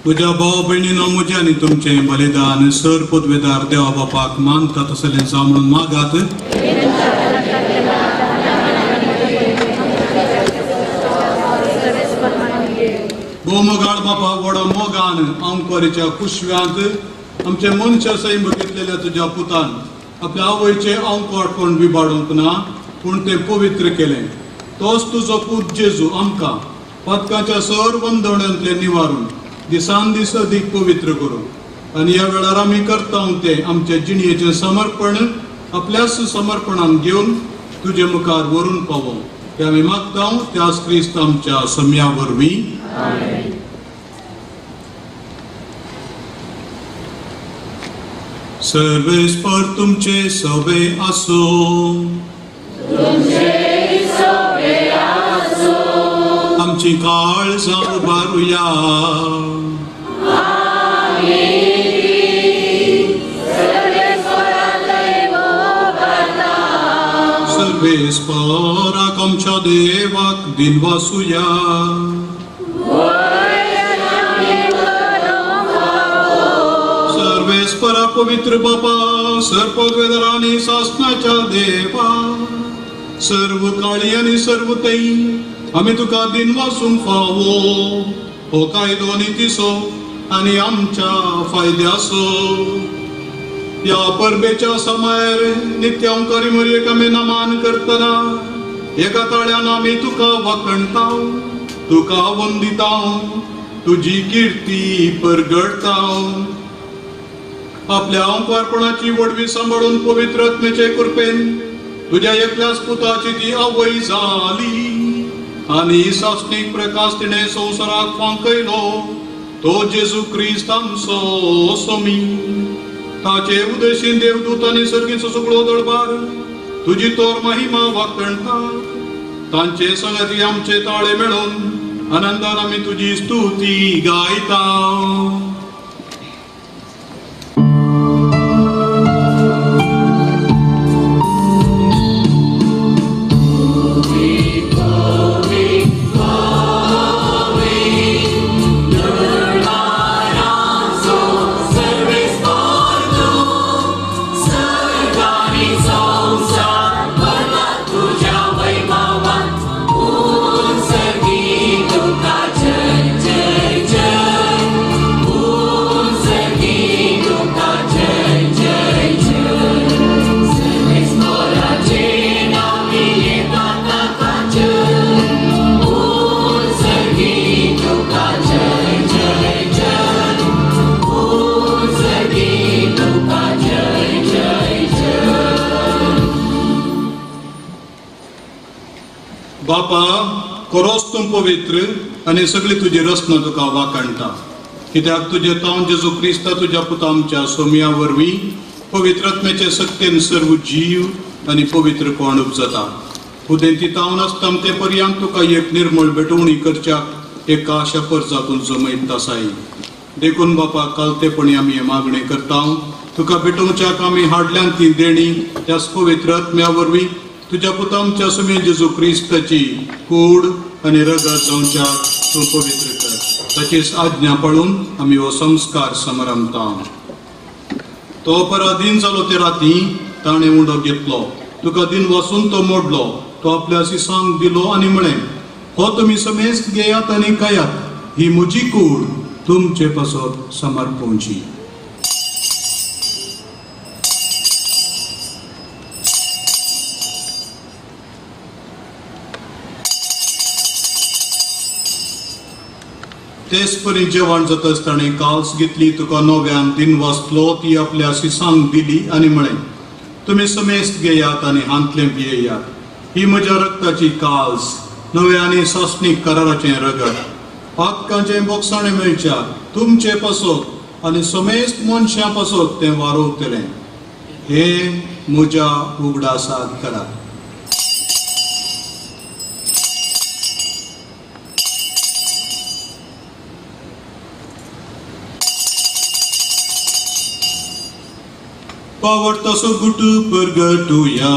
C: म्हज्या भाव भयणीनो, म्हजें आनी तुमचें बलिदान सर पदवेदार देवा बापाक मानता तसलें जावं म्हणून मागात. भोवमोगाळ बापा, व्हडा मोगान आमकारीच्या कुशव्यांत आमचे मनशा सैम घेतलेल्या तुज्या पुतान आपल्या आवयचें आंकवाडपण विबाडूंक ना, पूण तें पवित्र केलें. तोच तुजो पूत जेजू आमकां पातकाच्या सर बंदवण्यांतलें निवारून दिसान दीस अदीक पवित्र करूं आनी ह्या वेळार आमी करता तें आमचे जिणयेचें समर्पण आपल्याच समर्पणान घेवन तुजे मुखार व्हरून पावोवं हें आमी मागता त्याच क्रिस्त आमच्या सम्या वरवीं. सर्वेस्पर तुमचे सवे आसूं. आमची काळजां उबारुया. सर्वेस्पराक आमच्या देवाक दिनवासुया. सर्वेस्परा पवित्र बापा, सर्वपदवेदार आनी सासणाच्या देवा, सर्व काळी आनी सर्व तै आमी तुका दिनवासूंक फावो हो कायदो नितीचो आनी आमच्या फायद्याचो. ह्या परबेच्या समयार नित्यांकारी मोरयेक आमी नमान करतना एका ताळ्यान आमी तुका वाखणता, तुका वंदिता, तुजी किर्ती परगडता. आपल्या अंकवारपणाची वडवी सांबाळून पवित्र आत्म्याचे कृपेन तुज्या एकल्याच पुताची ती आवय जाली आनी सासणीक प्रकाश तिणें संवसाराक फांकयलो तो जेजू क्रिस्त आमचो स्वामी. ताचे उदेशीन देवदूत आनी सर्गीचो सगळो दळबार तुजी तोर महिमा वाखणता. तांचे संगती आमचे ताळे मेळून आनंदान आमी तुजी स्तुती गायता.
F: जय जय जय.
C: बापा, खरोच तूं पवित्र आनी सगळी तुजी रचना तुका वाखाणटा, कित्याक तुजे तावन जेजू क्रिस्ता तुज्या पुता आमच्या सोमया वरवीं पवित्र आत्म्याचे सक्तेन सर्व जीव आनी पवित्रपण उपजता. उदेंती तावन आसता ते पर्यंत तुका एक निर्मळ भेटवणी करच्याक एक आशा परजातून जमयत आसाय. देखून बापा, कालतेपणी आमी हें मागणें करता, तुका भेटोवच्याक आमी हाडल्यान ती देणी त्याच पवित्र आत्म्या वरवीं तुज्या पुता आमच्या सुमे जेजू क्रिस्ताची कूड आनी रगत जावच्याक तूं पवित्र कर. ताचीच आज्ञा पाळून आमी हो संस्कार समारंभता. तो पराधीन जालो ते राती ताणें उंडो घेतलो, तुका दिन वासून तो मोडलो, तो आपल्या शिसांक दिलो आनी म्हळें, हो तुमी समेस्त घेयात आनी खायात, ही म्हजी कूड तुमचे पासत समर्पोवची. तेच परी जेवण जातच ताणें काल्स घेतली, तुका नव्यान दिन वाचलो, ती आपल्या शिसांक दिली आनी म्हळें, तुमी समेस्त घेयात आनी हांतलें पियेयात, ही म्हज्या रक्ताची काल्स, नव्या आनी सासणीक कराराचें रगत, पातकांचें बोगसाणें मेळच्या तुमचे पासत आनी समेस्त मनशां पासत तें वारोवतलें. हे म्हज्या उगडासाक करात. पावडतासो गुट परगटुया.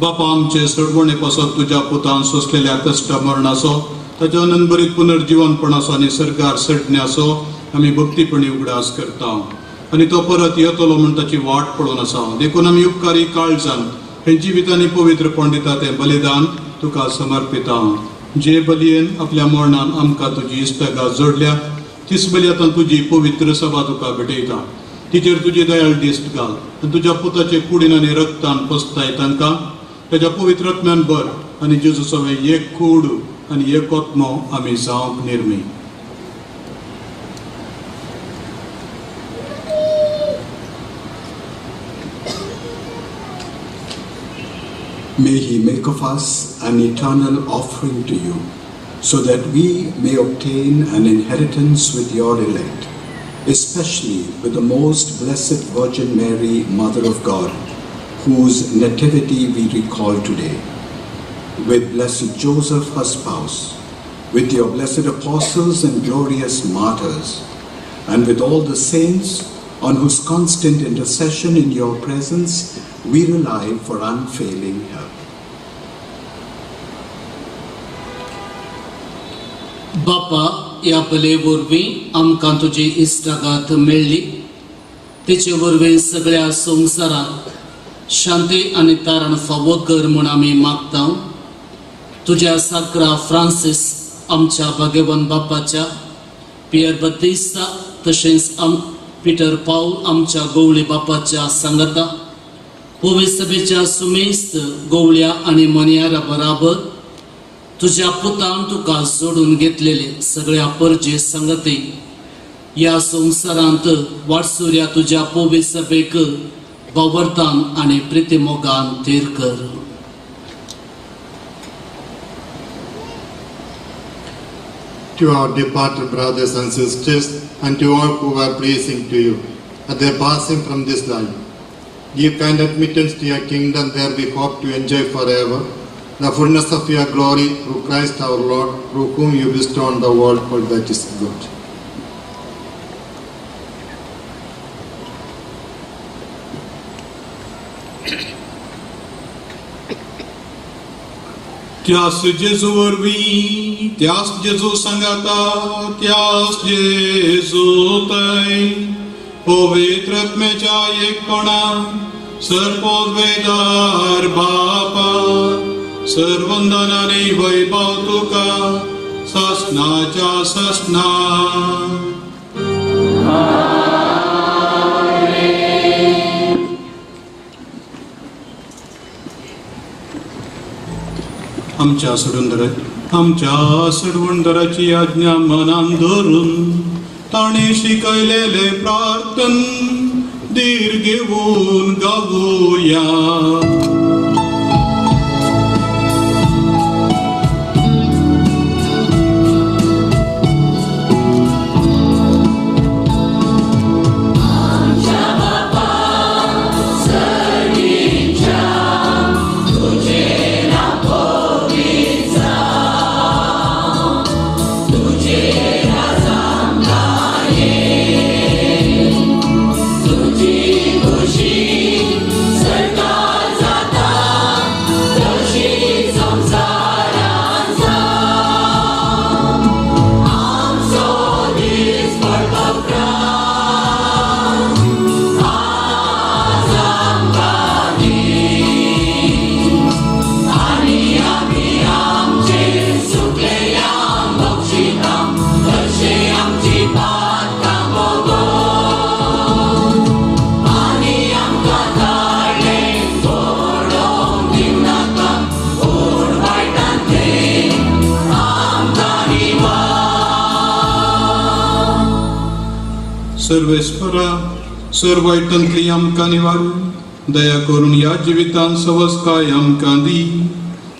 C: बापा, आमचे सोडवणे पासत तुज्या पुतान सोंसलेल्या कश्ट मरणाचो, ताच्या अनंतभरीत पुनर्जिवनपणाचो आनी सरकार सडण्याचो आमी भक्तीपणी उगडास करता आनी तो परत येतलो म्हूण ताची वाट पळोवन आसा. देखून आमी उपकारी काळजान हे जिवितांनी पवित्रपण दिता तें बलिदान तुका समर्पिता. जे बलयेन आपल्या मरणान आमकां तुजी इश्टागात जोडल्या तीच बली आतां तुजी पवित्र सभा तुका भेटयता. तिचेर तुजी दयाळ दिश्ट घाल आनी तुज्या पुताचे कुडीन आनी रक्तान पसताय तांकां ताच्या पवित्र आत्म्यान भर आनी जेजू सवें एक कूड आनी एक आत्मो आमी जावंक निर्मी.
K: May he make of us an eternal offering to you, so that we may obtain an inheritance with your elect, especially with the most blessed Virgin Mary, Mother of God, whose nativity we recall today, with blessed Joseph, her spouse, with your blessed apostles and glorious martyrs, and with all the saints on whose constant intercession in your presence we rely for unfailing help.
B: बापा, ह्या बले वरवीं आमकां तुजी इश्टागात मेळ्ळी, तेचे वरवीं सगळ्या संवसाराक शांती आनी तारण फावो कर म्हूण आमी मागता. तुज्या साकरा फ्रांसीस आमच्या भाग्यवान बापाच्या, पियर बत्तिस्ता तशेंच पिटर पावल आमच्या गोवळी बापाच्या सांगाता, पवित्र सभेच्या सुमेस्त गोवळ्या आनी मनयारा बराबर तुज्या पुतान तुका जोडून घेतलेले सगळ्या परजे सांगते ह्या संवसारांत वाटसुऱ्या तुज्या पवित्र सभेक बावरतान आनी प्रितीमोगान थीर कर.
L: To our departed brothers and sisters, and to all who were pleasing to you at their passing from this life, give kind admittance to your kingdom, where we hope to enjoy forever the fullness of your glory, through Christ our Lord, through whom you bestow on the world all that is good.
C: त्यास जेजू वरवीं, त्यास जेजू सांगाता, त्यास जेजू थंय पवित्र आत्म्याच्या एकपणान सर्वोद्वेदार बापा, सर्वंदन आनी वैभव तुका ससनाच्या ससना. आमच्या सोडवणदाराची आज्ञा मनान धरून ताणें शिकयलेले प्रार्थन धीर घेवन गावया. सर्वेस्परा सर्व वायटांतली आमकां निवारू दया करून ह्या जिवितान सवस्काय आमकां दी.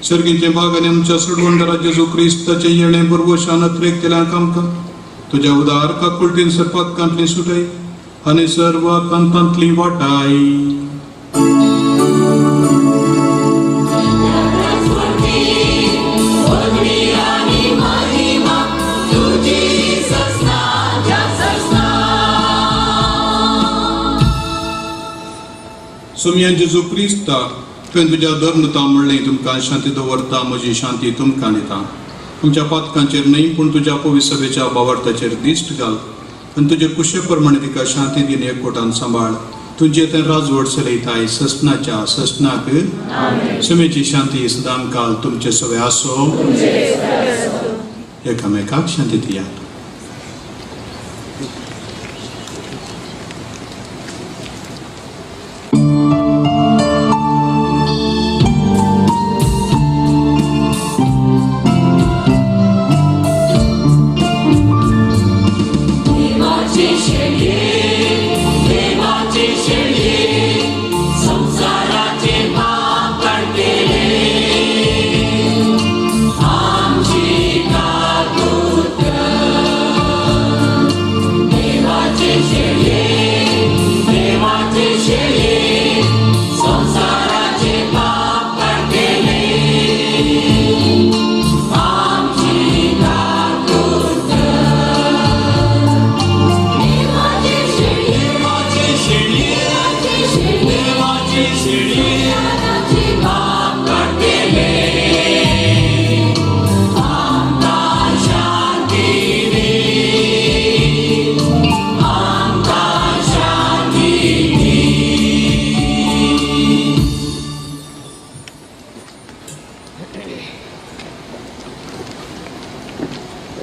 C: सर्गीचे भाग आनी आमच्या सोडवणदारा जेजू क्रिस्ताचें येणें बरवशान अत्रेक आमकां तुज्या उदार काकुळटीन सर्पातकांतली सुटाय आनी सर्व कांतांतली वाटाय. सुमयान जेजू क्रिस्ता तुवें तुज्या धर्मता म्हणलें तुमकां शांती दवरता, म्हजी शांती तुमकां दिता. तुमच्या पातकांचेर न्हय पूण तुज्या पवित्र सभेच्या बावार्थाचेर दिश्ट घाल आनी तुजे कुशे प्रमाणे तिका शांती दिन एकवटान सांबाळ. तुजें तें राजवट चलयताय ससनाच्या ससनाक. सुमेची शांती सदांकाल तुमचे सवे आसो. एकामेकाक शांती दियात.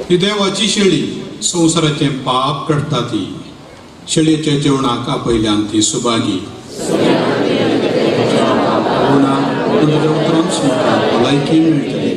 C: ही देवाची शेळी संवसाराचें पाप काडटा ती शेळयेच्या जेवणाक आपयल्यान ती सुभागी. तुज्या उतरान सुद्दां भलायकी मेळटली.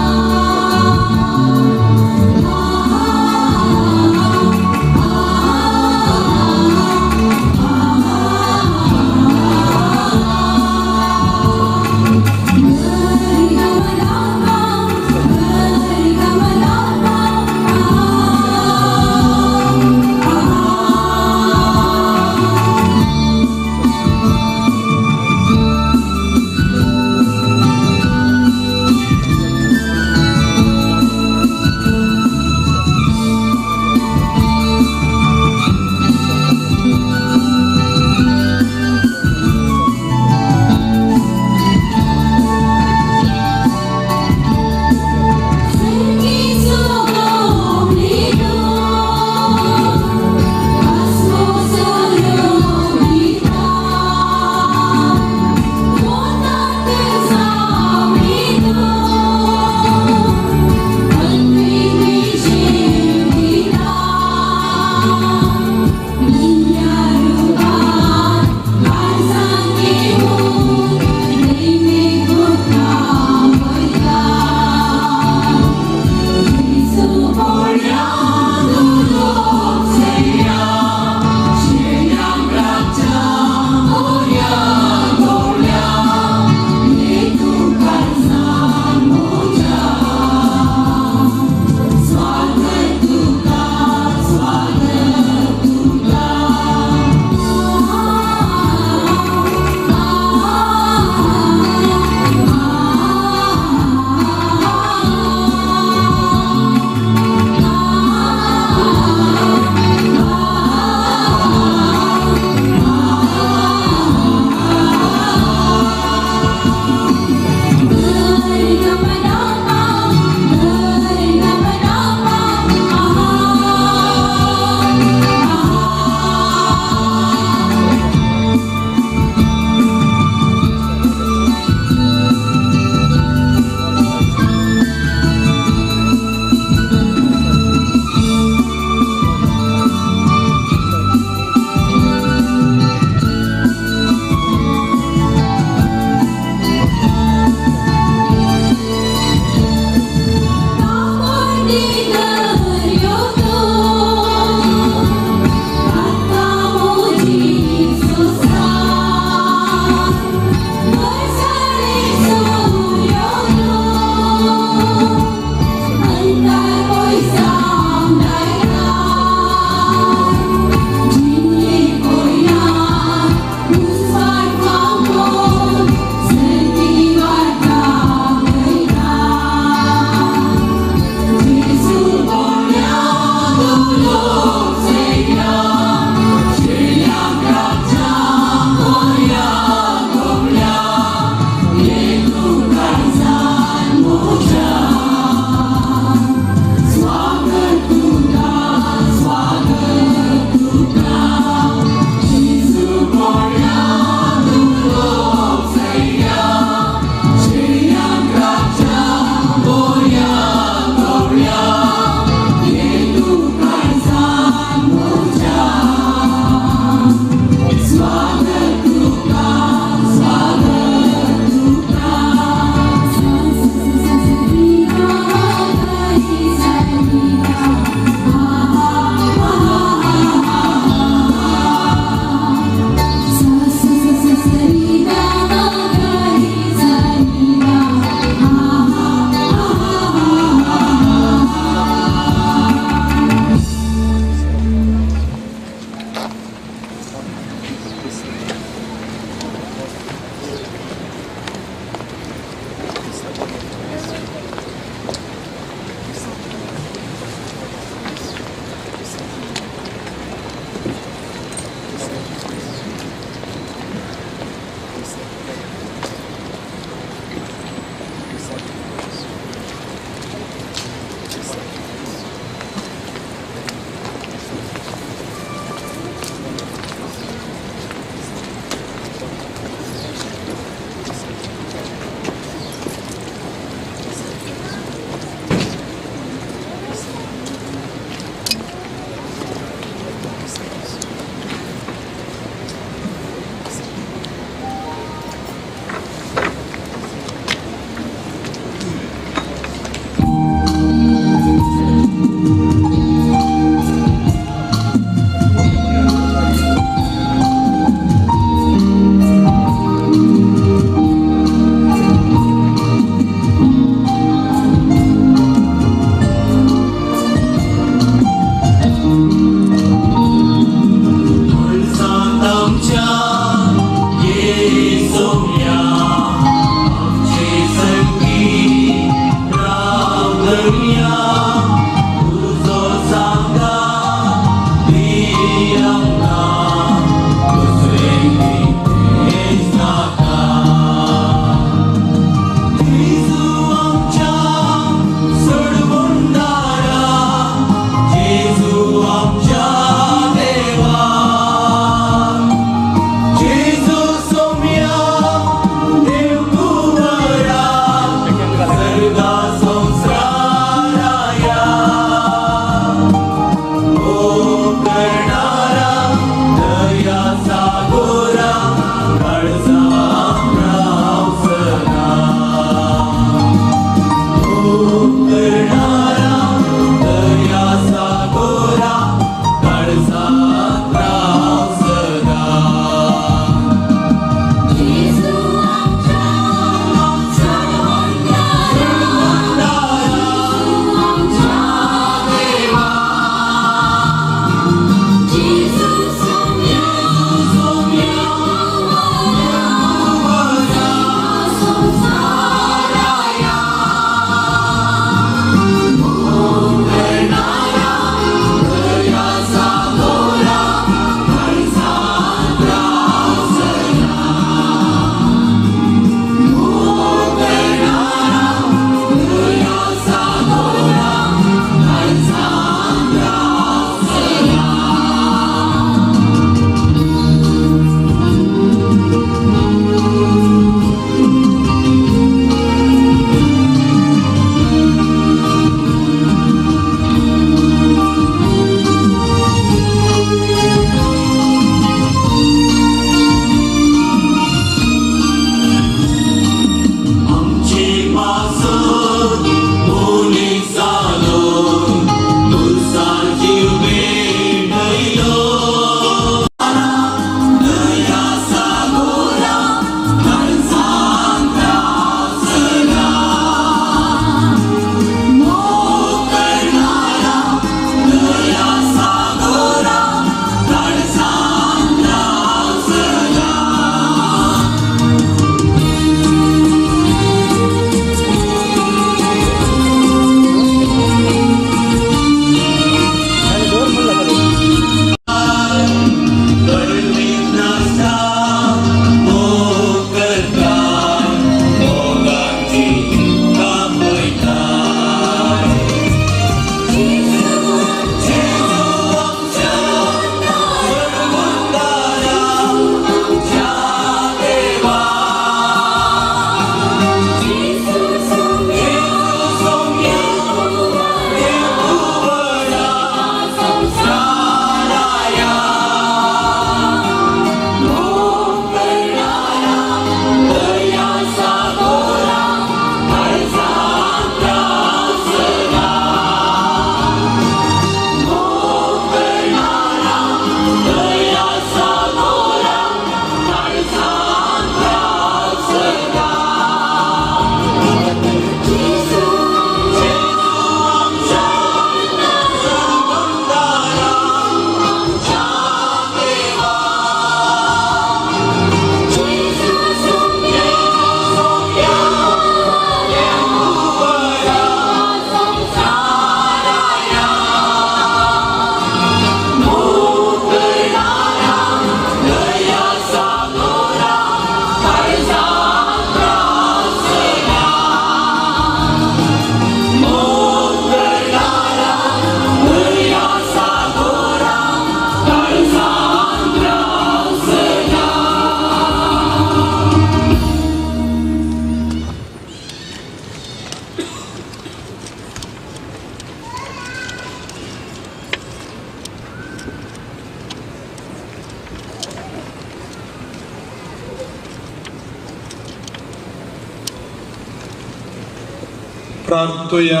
C: प्रार्थुया.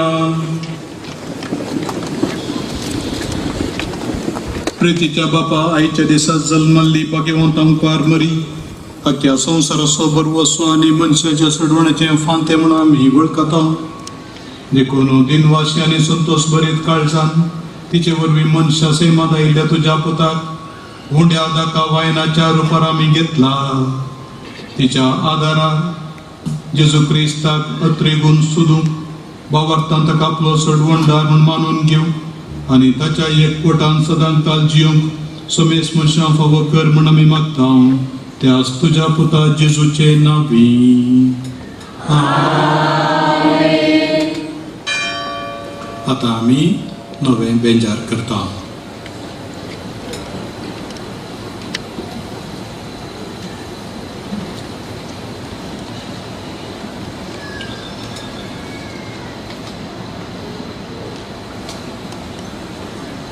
C: प्रितीच्या बापा, आयच्या दिसा जल्मल्ली भाग्यवंत आमकार मरी अख्ख्या संवसाराचो बरवसो आनी मनशाच्या सोडवण्याचें फांतें म्हणून आमी वळखता. देखून दिनवासी आनी संतोष भरीत काळजान तिचे वरवीं मनशा सैमांत आयिल्ल्या तुज्या पुताक उंड्या दाका वायनाच्या रुपार आमी घेतला. तिच्या आदारान जेजू क्रिस्ताक अत्रेगून सोदूंक बावार्थान ताका आपलो सोडवणदार म्हूण मानून घेवंक आनी ताच्या एकवटान सदां काल जिवंक समेस मनशां फावो कर म्हूण आमी मागता. त्याच तुज्या पुता जेजूचे नांवी. आतां आमी नवें बेंजार करता.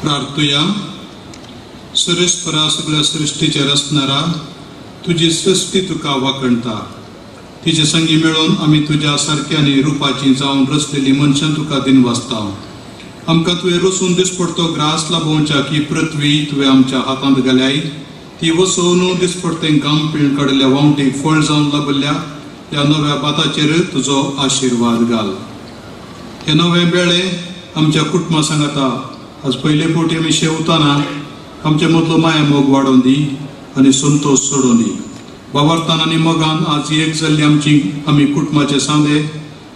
C: प्रार्थुया. सुरेशपरा सगळ्या सृश्टीचे रचणारा, तुजी सृश्टी तुका वाखणता. तिचे संगी मेळून आमी तुज्या सारक्या आनी रुपाची जावन रचलेली मनशां तुका दिनवासता. आमकां तुवें रचून दिसपडतो ग्रास लाभोवच्या की पृथ्वी तुवें आमच्या हातांत घाल्याय. ती वसोवन दिसपडतें गाम पिळ काडिल्ल्या वावटीक फळ जावन लाभल्या ह्या नव्या भाताचेर तुजो आशिर्वाद घाल. हे नवे बेळे आमच्या कुटुंबा सांगाता आज पयले फावटी आमी शेवताना आमचे मदलो माया मोग वाडोवन दी आनी संतोश सोडोवन दी. बाबार्थान आनी मोगान आज एक जाल्ली आमची आमी कुटुंबाचे सांदे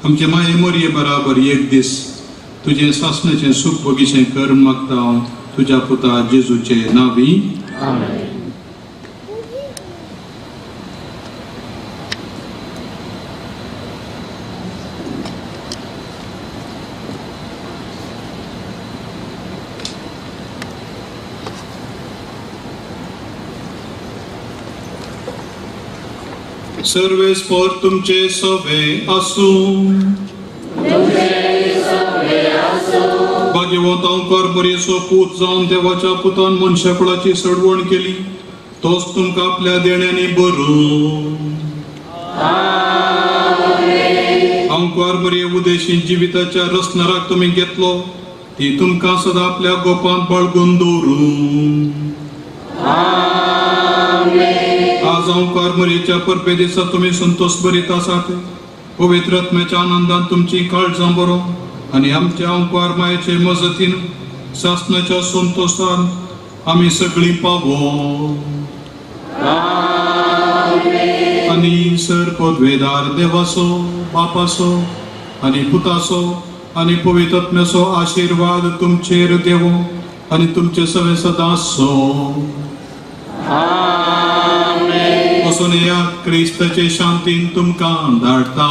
C: आमचे माये मोरये बराबर एक दीस तुजें सासण्याचें सूख बगीचें कर मागता हांव तुज्या पुता जेजूचे नांवी. सर्वेस्पर तुमचे सवे आसूं. भाग्यवंत अंकर मरयेचो पूत जावन देवाच्या पुतान मनशाकुळाची सडवण केली, तोच तुमकां आपल्या देण्यांनी बरो. अंकुर मरये उदेशी जिविताच्या रचणाराक तुमी घेतलो, ती तुमकां सदां आपल्या गोपांत बाळगून दवरूं. आज अंकुर मरयेच्या परबे दिसा तुमी संतोष भरीत आसात. पवित्र आत्म्याच्या आनंदान तुमची काळजां बरो आनी आमच्या अंकुर मायेचे मजतीन सासणाच्या संतोशान आमी सगळीं पावो. आनी सर पदवेदार देवाचो, बापाचो आनी पुताचो आनी पवित्र आत्म्याचो आशिर्वाद तुमचेर देवो आनी तुमचे सवे सदां आसो. वचून येयात, क्रिस्ताचे शांतीन तुमकां धाडटा.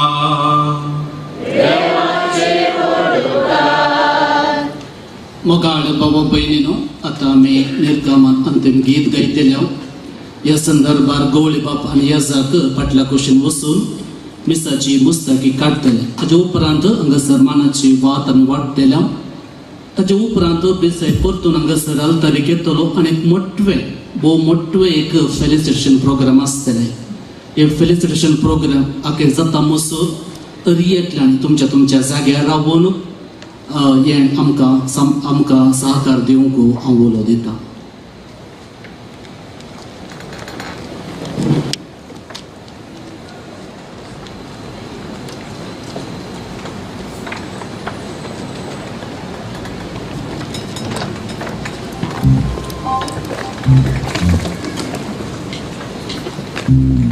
B: मोगाळ बाबा भयणीनो, आतां आमी निर्गमान अंतीम गीत गायतले. ह्या संदर्भार गवळी बाप आनी येजाक फाटल्या कुशीन वचून मिसाची मुस्ताकी काडटले. ताजे उपरांत हांगासर मानाची वात आमी वाडटले. ताजे उपरांत बेसाय परतून हांगासर आल्तारीक येतलो आनी एक मोटवें भोव मोटवें एक फेलिसिटेशन प्रोग्राम आसतलें. हे फेलिसिटेशन प्रोग्राम अखेर जाता मोसर तरी येतले आनी तुमच्या तुमच्या जाग्यार रावन हें आमकां आमकां सहकार दिवंक हांव उलो दितां.
F: Thank you.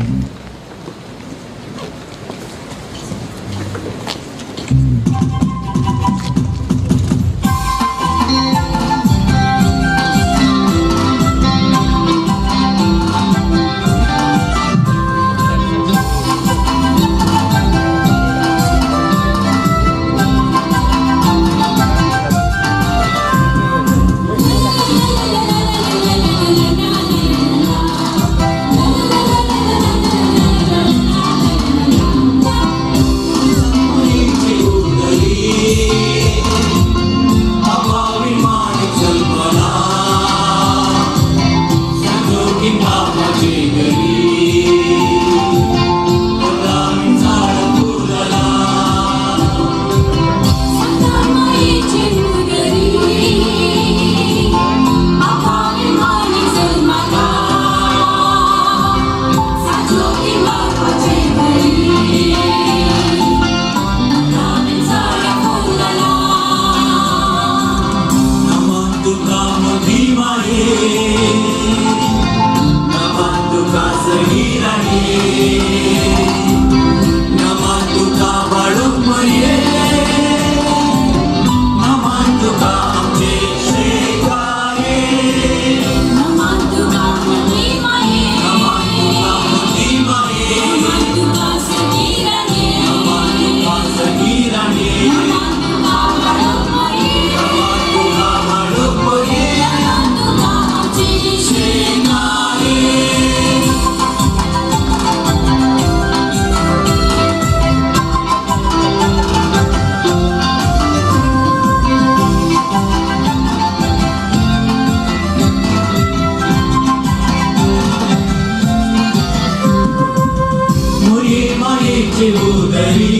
F: उदरी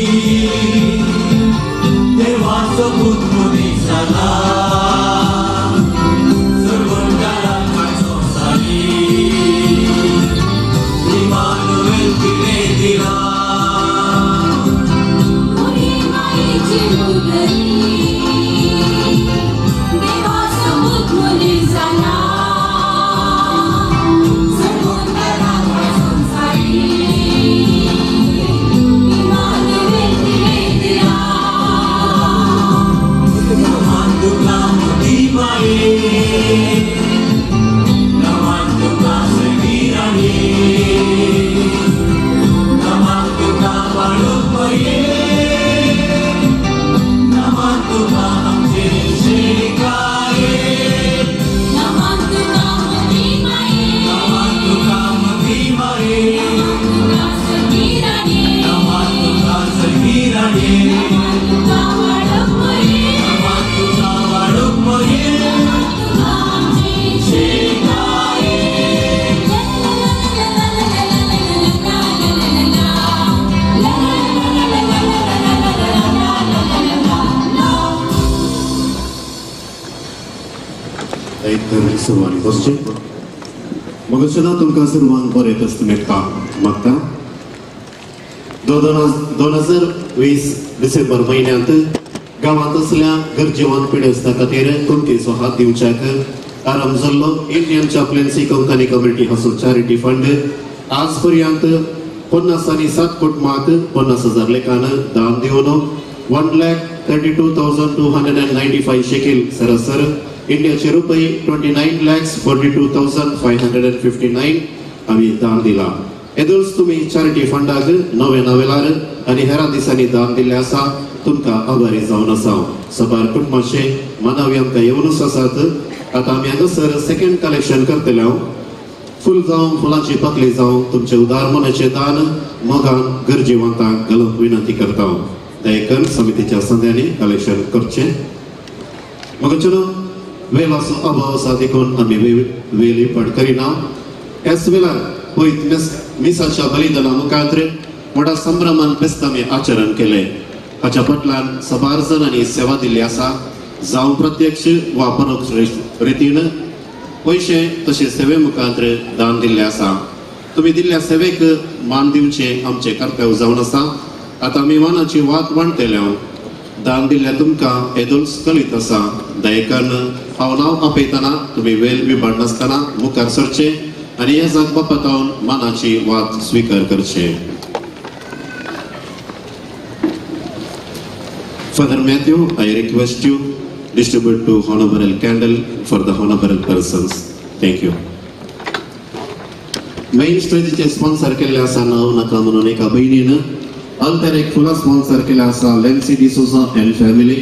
F: देवाचो पूत मनीस जाला सरवंडाराक संवसारी इमानुएल तिणें दिला.
M: मायेची उदरी देवाचो पूत मनीस जाला सरवंडाराक संवसारी इमानुएल तिणें दिला.
F: नमन तुका मोठी माये, नमन तुका सगळी राणी, नमन तुका बाळूक मोरये, नमन तुका आमचे शेकाये.
M: नमन तुका मोठी माये,
F: नमन तुका मोठी माये,
M: तुका सगळी राणी,
F: नमन तुका सगळी राणी,
M: तुका बाळूक मोरये,
F: नमन तुका बाळूक मोरये,
M: तुका आमचे
F: शेकाये.
N: तर सर्वांनी बसचें. मग सदां तुमकां सर्वांक बरें तस्त मेळटा मागता. 2020 डिसेंबर म्हयन्यांत गांवांत असल्या गरजेवान पिडेस्ता खातीर कुमकेचो हात दिवच्याक आरंभ जाल्लो Indian chaplaincy Konkani community हाचो चॅरिटी फंड आज पर्यंत 57 कुटुंबाक 50,000 लेखान दान दिवन 1,32,295 शेकेल, सरासर इंडियाचे रुपये 29,42,559 आमी दान दिला. येदोळच तुमी चॅरिटी फंडाक नव्या वेळार आनी हेरा दिसांनी दान दिल्लें आसा, तुमकां आभारी जावन आसा. सबार कुटुंबाचे मानवी आमकां येवनूच आसात. आतां आमी हांगासर सेकंड कलेक्शन करतले. फूल जावं, फुलांची पाकळी जावं, तुमचे उदार मनाचे दान मोगान गरजेवंतांक घालूंक विनंती करता. दयाकरून समितीच्या संद्यांनी कलेक्शन करचें. मग चलो, वेळाचो अभाव आसा देखून आमी वेळ पड करिना. ह्याच वेळार पयत मिसाच्या बलिदाना मुखार व्हडा संभ्रमान बेस्त आमी आचरण केलें. हाच्या फाटल्यान सबार जाणांनी सेवा दिल्ली आसा, जावं प्रत्यक्ष वा परोक्ष रितीन पयशे तशें सेवे मुखार दान दिल्लें आसा. तुमी दिल्ल्या सेवेक मान दिवचें आमचें कर्तव्य जावन आसा. आतां आमी मानाची वात वांटतले. दान दिल्ल्या तुमकां येदोळच कळीत आसा. दयेकरून हांव नांव आपयतना तुमी वेळ विभाड नासतना मुखार सरचें आनी ह्या जाग बापातावन मानाची वात स्विकार करचे. Father Matthew, I request you distribute two honorable candle for the honorable persons. Thank you. Main स्टेजीचे sponsor केल्ले आसा नांव नाका म्हणून एका भयणीन. अल्तर एक फुलां स्पॉन्सर केले आसा लेन्सी डिसोजा अँड फॅमिली.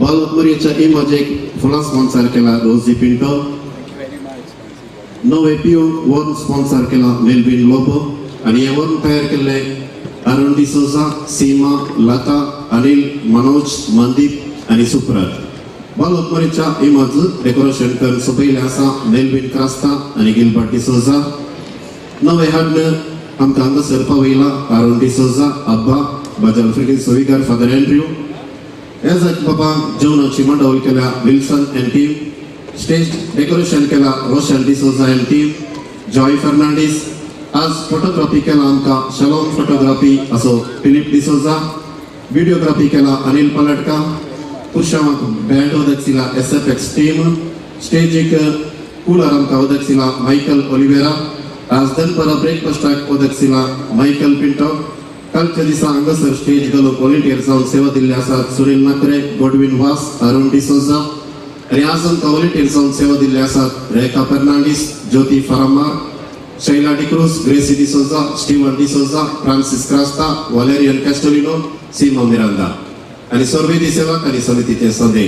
N: बालमोरयेच्या इमोजेक फुलां स्पॉन्सर केला रोजी पिंटो. नवे पियो वन स्पॉन्सर केला मेलविन लोबो आनी हे वन तयार केल्ले अरुण डिसोजा, सीमा, लता, अनिल, मनोज, मनदीप आनी सुप्रत. बालोतमरीच्या इमज डेकोरेशन करून सोपयलें आसा मेलविन क्रास्ता आनी गिलबर्ट डिसोजा. नवे हाडन आमकां हांगासर पावयला अरुण डिसोजा, अब्बा बाजल फ्रिकी सोविकार, फादर एंड्रयू. एजाक बाबा जेवणाची मांडावळ केल्या Wilson and team. Stage decoration केला रोशन डिसोजा अँड टीम, जॉय फर्नांडीस. आज फोटोग्राफी केला आमकां शलोम फोटोग्राफी असो फिलीप डिसोजा. व्हिडिओग्राफी केला अनिल पलटका. पुरुषांक बँड उदक एस एफ एक्स टीम. स्टेजीक कुलर आमकां उदक मायकल ओलिवेरा. आज दनपारा ब्रेकफास्टाक उदक मायकल पिंटो. कालच्या दिसा हांगासर स्टेज घालून व्हॉलिंटियर जावन सेवा दिल्ले आसात सुनील नाकरे, गोडविन वास, अरुण डिसोजा. आनी आज आमकां व्हॉलिंटियर जावन सेवा दिल्ले आसात रेखा फर्नांडीस, ज्योती फारामार, शैला डिक्रूज, ग्रेसी डिसोजा, स्टीवन डिसोजा, फ्रांसीस क्रास्ता, वॉलेरियन कॅस्टोलिनो, सीमा मिरांदा आनी सर्वेदी सेवक आनी समितीचे संदे.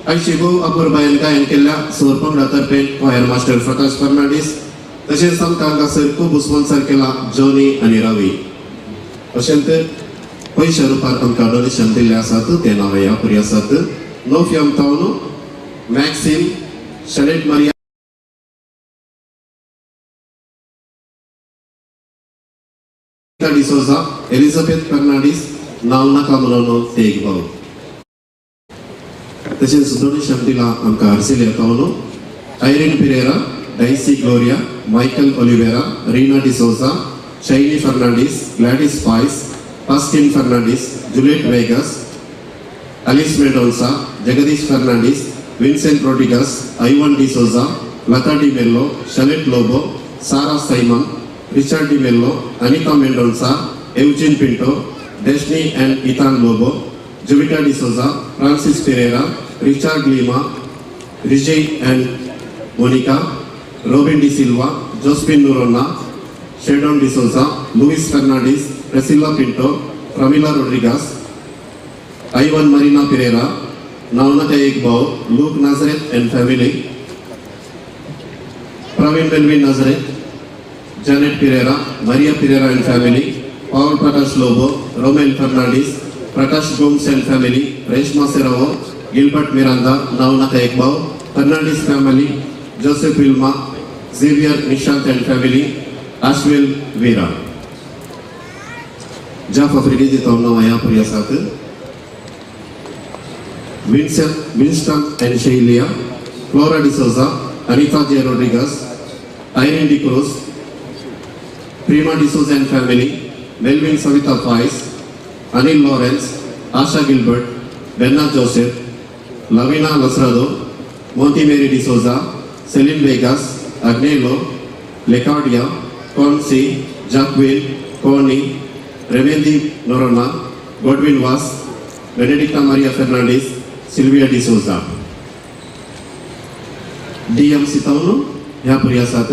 N: आयची भोव अपुरबायेन गायन केल्ल्या सोर पंगडा तर्फे क्वायर मास्टर प्रकाश फर्नांडीस. तशेंच आमकां हांगासर खूब स्पॉन्सर केला जॉनी आनी रवी. अशें तर पयशा रुपार आमकां डोनेशन दिल्लें आसात ते नांव ह्या परी आसात: नोफियम तावन मॅक्सिम, शलेट मारिया डिसोजा, एलिझाबेथ फर्नांडीस, नांव नाका म्हणून तेग भाव. तशेंच डोनेशन दिलां आमकां Arcelia Paolo, Irene Pereira, Daisy Gloria, Michael Oliveira, Reena D'Souza, Shiny Fernandes, Gladys Paes, Paskin Fernandes, Juliet Vegas, Alice Mendonca, Jagadish Fernandes, Vincent Rodrigues, Ivan D'Souza, Latha D'Mello, Shalet Lobo, Sara Simon, Richard D'Mello, Anita Mendonca, Eugene Pinto, Destiny and Ethan Lobo, Juvita D'Souza, Francis Pereira, Richard Lima, Rijay and Monica, Robin D'Silva, Josephine Noronha, Shedon D'Souza, Louis Fernandes, Priscilla Pinto, Pramila Rodrigues, Ivan Marina Pereira, नावनाका एक भाव, Luke Nazareth and family, Praveen Melvin Nazareth, Janet Pereira, Maria Pereira and family, Paul Prakash Lobo, Romel Fernandes, Prakash Gomes and family, Reshma Serrao, Gilbert Miranda, नावनाका एक भाव, Fernandes family, Joseph Wilma, Xavier Nishant and family, Ashwell Veera. Jaff आफ्रिकेची नांव ह्या प्रियासात Winston and Shailia, Flora D'Souza, Anita J Rodrigues, Irene D'Cruz, Prima D'Souza and family, Melvin Savita Paes, Anil Lawrence, Asha Gilbert, Benna Joseph, Lavina Lasrado, Moti Mary D'Souza, Celine Vegas, Agnelo, Lecardia, Consi, Jacqueline, Connie, Remendi Noronha, Godwin Vaz, Benedicta Maria Fernandes, Sylvia D'Souza. D M Sitaunu ह्या प्रियासात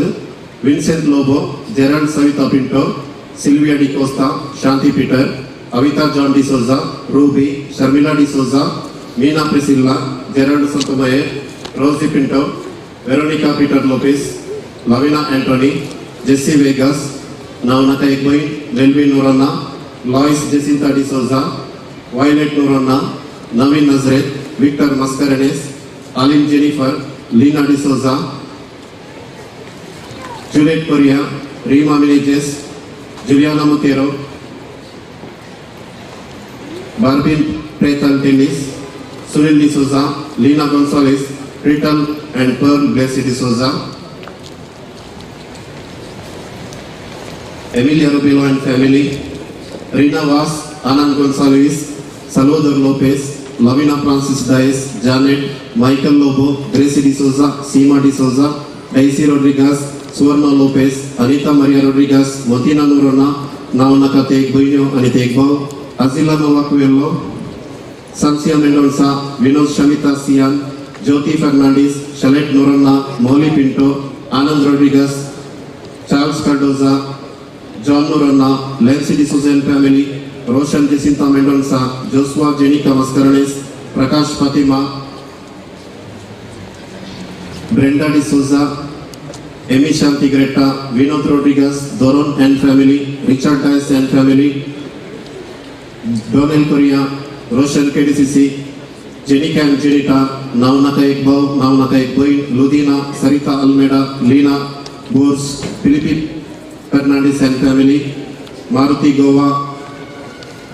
N: Vincent Lobo, Gerald Savita Pinto, Sylvia D'Costa, Shanti Peter, Avita John D'Souza, Ruby, Sharmila D'Souza, Meena Priscilla, Gerald Sotomayor, Rosy Pinto, Veronica Peter Lopes, Lavina Antony, Jessy Vegas, नावनाका एक भयण, Melvin Noronha, Lois Jacinta D'Souza, Violet Noronha, Naveen Nazareth, Victor Mascarenhas, Alim Jennifer, Leena D'Souza, Juliet Correa, Reema Menezes, Juliana Mutero, Barbin Pretal Tennis, Sunil D'Souza, Leena Gonzalez, Rital and Pearl Blessy D'Souza, Emilia Rubilo and family, Rina Vaz, Anand Gonzalez, Salvador Lopez, Lavina Francis Dias, Janet, Michael Lobo, Gracie D'Souza, Seema D'Souza, Daisy Rodrigues, Suvarna Lopez, Anita Maria Rodrigues, Motina Noronha, नावनाका तेग भयण्यो आनी तेग भाव, Azila Nova Coelho, Sansia Mendonca, Vinod Shamita Sian, Jyoti Fernandes, Shalet Noronha, Molly Pinto, Anand Rodrigues, Charles Cardoza, John Noronha, Lancy D'Souza and family, Roshan Jacinta Mendonca, Joshua Jenica Mascarenhas, Prakash Fatima, Brenda D'Souza, Amy Shanti Greta, Vinod Rodrigues, Doron and family, Richard Dias and family, Donel Correa, Roshan KDCC, Jenica and Jenita, नावनाका एक भाव, नावनाका एक भयण, Ludina, Sarita Almeida, Leena Bors, Philippi Fernandes and family, Maruti Goa,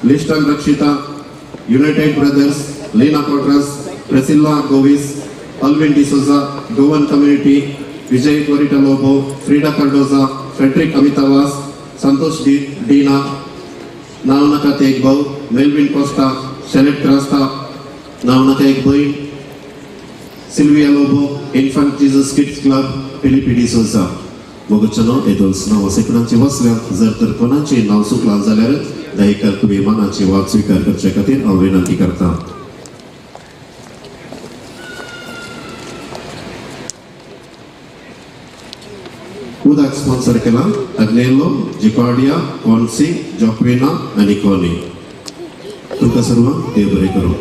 N: Liston Rakshita, United Brothers, Leena Quadras, Priscilla Govis, Alvin D'Souza, Goan Community, Vijay Florita Lobo, Frida Cardoza, Frederick Amitavas, Santosh Dina, नावनाका तेग भाव, Melvin Costa, Shalet Crasta, नावनाका एक भयण, Sylvia Lobo, Infant Jesus Kids Club, Philippi D'Souza. मोगचनो एदोल्स नांव सेकणांची वसल्या जर तर कोणाची नांव चुकलां जाल्यार दयेकर तुमी मनाची वाद स्विकार करचे खातीर हांव विनंती करता. उदक स्पॉन्सर केला अग्नेलो, जिकॉर्डिया, कॉन्सी, जॉक्विना आनी कॉनी. तुमकां सर्वांक देव बरें करूं.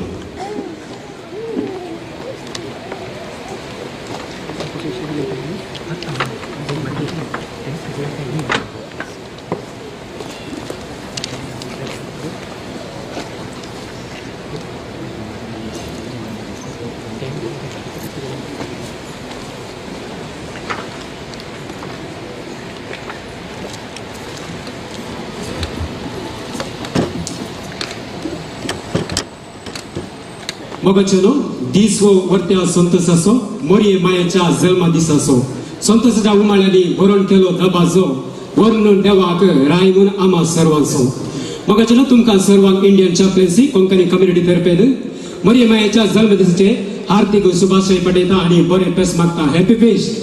A: मोगाचेनो दीस हो वर्त्या संतोषाचो मोरये मायेच्या जल्मा दिसाचो संतोषाच्या उमाळ्यांनी बरोवन केलो दबाजो वर्णून देवाक राय म्हूण आमा सर्वांचो. मोगाचेनो तुमकां सर्वांक इंडियन चॅप्लन्सी कोंकणी कम्युनिटी तर्फेन मोरये मायेच्या जल्म दिसाचे हार्दिक शुभाशय पठयता आनी बरें पेस मागता. Happy feast.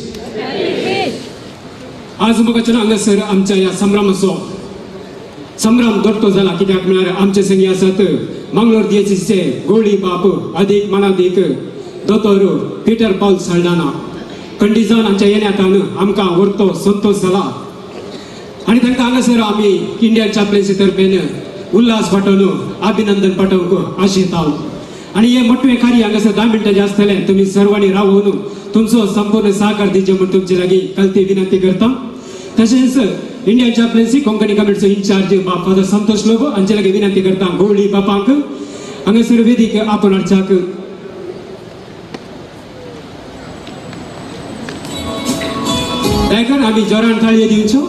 A: आज मोगाचेनो हांगासर आमच्या ह्या संभ्रमाचो संभ्रम दोट्टो जाला कित्याक म्हळ्यार आमचे संगी आसात मंगलोर दियेसीचे गोळी बाप अदीक मानादीक दोतोर पीटर पॉल सल्डाना कंडिजान आमच्या येण्यातान आमकां व्हरतो संतोश जाला आनी तांकां हांगासर आमी इंडियन चॅप्लन्सी तर्फेन उल्हास पाठोवन अभिनंदन पाठोवंक आशेता. आनी हे मोटवें कार्य हांगासर 10 मिनटांचें आसतलें, तुमी सर्वांनी रावून तुमचो संपूर्ण सहकार दिवचें म्हूण तुमचे लागीं कलती विनंती करता. तशेंच इंडियन चॅप्लन्सी कोंकणी कमिटीचो इन्चार्ज बाप फादर संतोष लोबो हांचे लागीं विनंती करता गोवळी बापांक हांगासर वेदीक आपोवन हाडच्याक. दयाकरून आमी जोरान ताळयो दिवच्यो.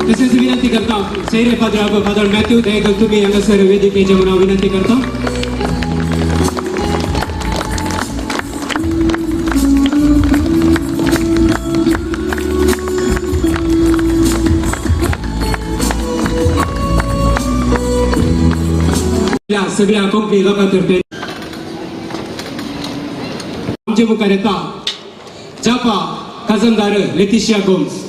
A: तशेंच विनंती करता सैरे फादर फादर मॅथ्यू दयाकरून तुमी हांगासर वेदिकेचे म्हणून हांव विनंती करता. सगळ्या कोंकणी लोकां तर्फे आमचे मुखार येता जापा खाजनदार लेतिशिया गोम्स.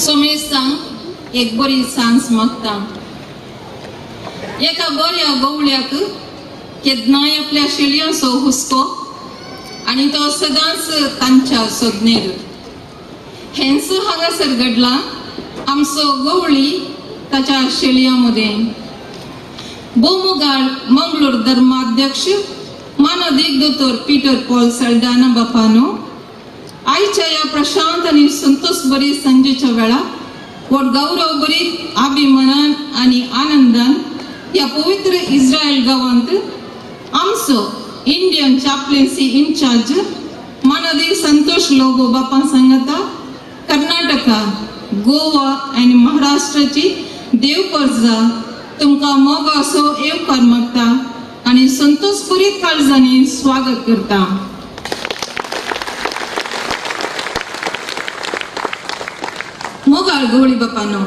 O: सोमेस्तांक एक बरी सांज मागता. एका बऱ्या गवळ्याक केन्नाय आपल्या शेळयांचो हुस्को आनी तो सदांच तांच्या सोदनेर. हेंच हांगासर घडलां आमचो गवळी ताच्या शेळयां मदें. भोवमुगाळ मंगलोर धर्माध्यक्ष मानादीक दोतोर पीटर पॉल सल्डाना बापानो आयच्या ह्या प्रशांत आनी संतोष बरी सांजेच्या वेळार व्हड गौरव बरी अभिमानान आनी आनंदान ह्या पवित्र इस्रायल गांवांत आमचो इंडियन चॅप्लन्सी इन्चार्ज मानादीक संतोष लोबो बापां सांगता कर्नाटका गोवा आनी महाराष्ट्राची देव परजा तुमकां मोगासो येवकार मागता आनी संतोषपुरीत काळजांनी स्वागत करता. मोगाळ गवळी बापानो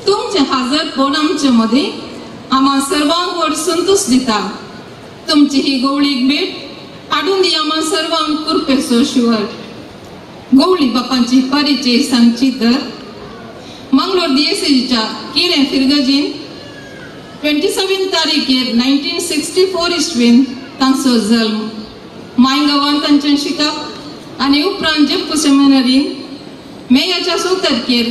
O: तुमचे हाजरपण आमचे मदीं आम्हा सर्वांक व्हड संतोष दिता. तुमची ही गवळीक भेट हाडून दी आम्हा सर्वांक कृपेचो शिवर. गवळी बापांची परिचय सांगची तर मंगलोर दियेसीच्या किरें फिरगजीन 27 तारीखेर 1964 इसवीन तांचो जल्म. मायगांवान तांचें शिकप आनी उपरांत जेप्पू सेमिनरीन मेयाच्या 1 तारखेर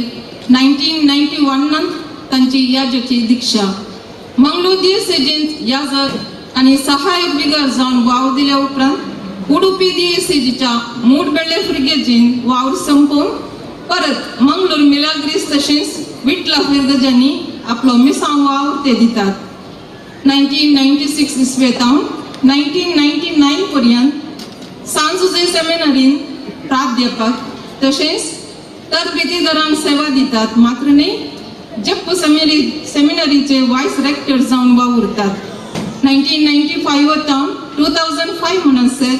O: 1991 तांची याजकी दीक्षा. मंगलोर दियेसेजींत याजक आनी सहायक बिगर जावन वावर दिल्या उपरांत उडुपी दियेसेजीच्या मूडबेळे फिरगेजीन वावर संपोवन परत मंगलोर मिलाग्रीस तशेंच विटला फिरगजांनी आपलो मिसांव वावर ते दितात. 1996 इसवेतावन 1999 पर्यंत सांजुजे सेमिनरीन प्राध्यापक तशेंच तरबेतीदारांक सेवा दितात. मात्र न्ही जप्पू सेमिनरीचे वायस रेक्टर जावन वावुरतात. 1995 तावन 2005 म्हणसर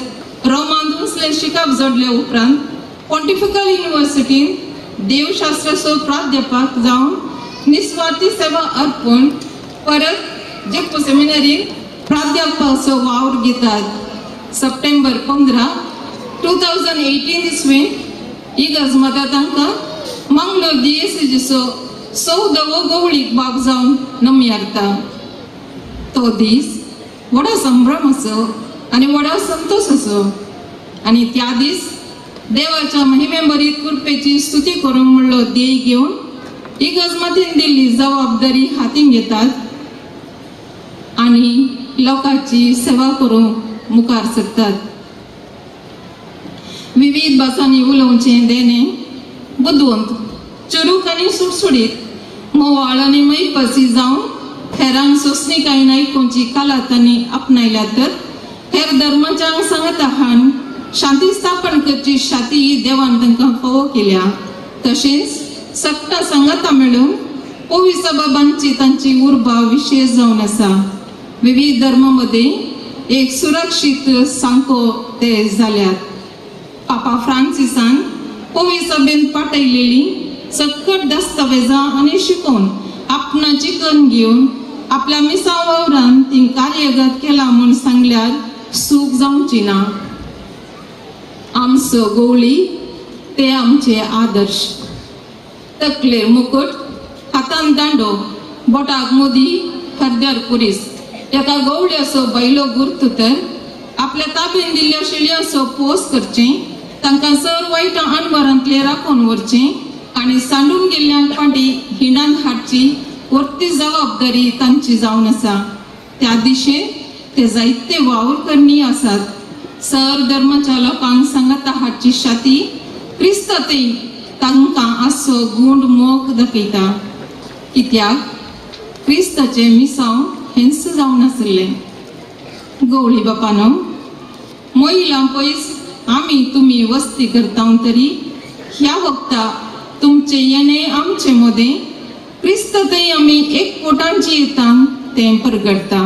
O: रोमांत उंचलें शिकप जोडले उपरांत पॉन्टिफिकल युनिव्हर्सिटीन देवशास्त्राचो प्राध्यापक जावन निस्वार्थी सेवा अर्पून परत जप्पू सेमिनरीन प्राध्यापकाचो वावर घेतात. सप्टेंबर 15 2018 इसवीन इगर्ज माता तांकां मंगलोर दियेसीचो 14वो गवळीक बाब जावन नमयारता. तो दीस व्हडा संभ्रमाचो आनी व्हडा संतोषाचो आनी त्या दीस देवाच्या महिमेभरीत कृपेची स्तुती करूंक म्हणलो ध्येय घेवन इगर्ज मातेन दिल्ली जबाबदारी हातीन घेतात आनी लोकांची सेवा करूंक मुखार सरतात. विविध भासांनी उलोवचें देणें बुदवंत, चुरूक आनी सुडसुडीत, मोवाळ आनी मैपसी जावन हेरांक सोंसणीकायेन आयकुची कला तांणी आपणायल्या तर हेर धर्माच्या सांगाता हाडून शांती स्थापन करची शाती देवान तांकां फावो केल्या. तशेंच सगळ्या सांगाता मेळून पवी सभा बांदची तांची उर्बा विशेश जावन आसा. विविध धर्मां मदें एक सुरक्षीत सांको ते जाल्यात. पापा फ्रांसिसान पवी सभेन पाठयलेली सकट दस्तावेजां आनी शिकोवन आपणाची करून घेवन आपल्या मिसां वावरान ती कार्यगत केला म्हूण सांगल्यार सूख जावची ना. आमचो गवळी ते आमचे आदर्श. तकलेर मुकुट, हातान दांडो, बोटाक मोदी, हरद्यार पुरीस, एका गवळ्याचो बैलो गुर्त तर आपल्या ताबेन दिल्ल्या शेळयांचो पोस करचें, तांकां सर वायट अणभरांतले राखून व्हरचें आनी सांडून गेल्ल्यांक फाटी हिंडान हाडची वर्ती जबाबदारी तांची जावन आसा. त्या दिशेन ते जायते वावर करणी आसात. सर धर्माच्या लोकांक सांगाता हाडची शाती क्रिस्त ते तांकां आसचो गूंड मोग दाखयता. कित्याक क्रिस्ताचें मिसांव हेंच जावन आशिल्लें. गवळी बापानो, महिलां पयस आमी तुमी वस्ती करता तरी ह्या वक्ता तुमचे येणे आमचे मदें क्रिस्त थंय आमी एक पोटांची येता तें परगडटा.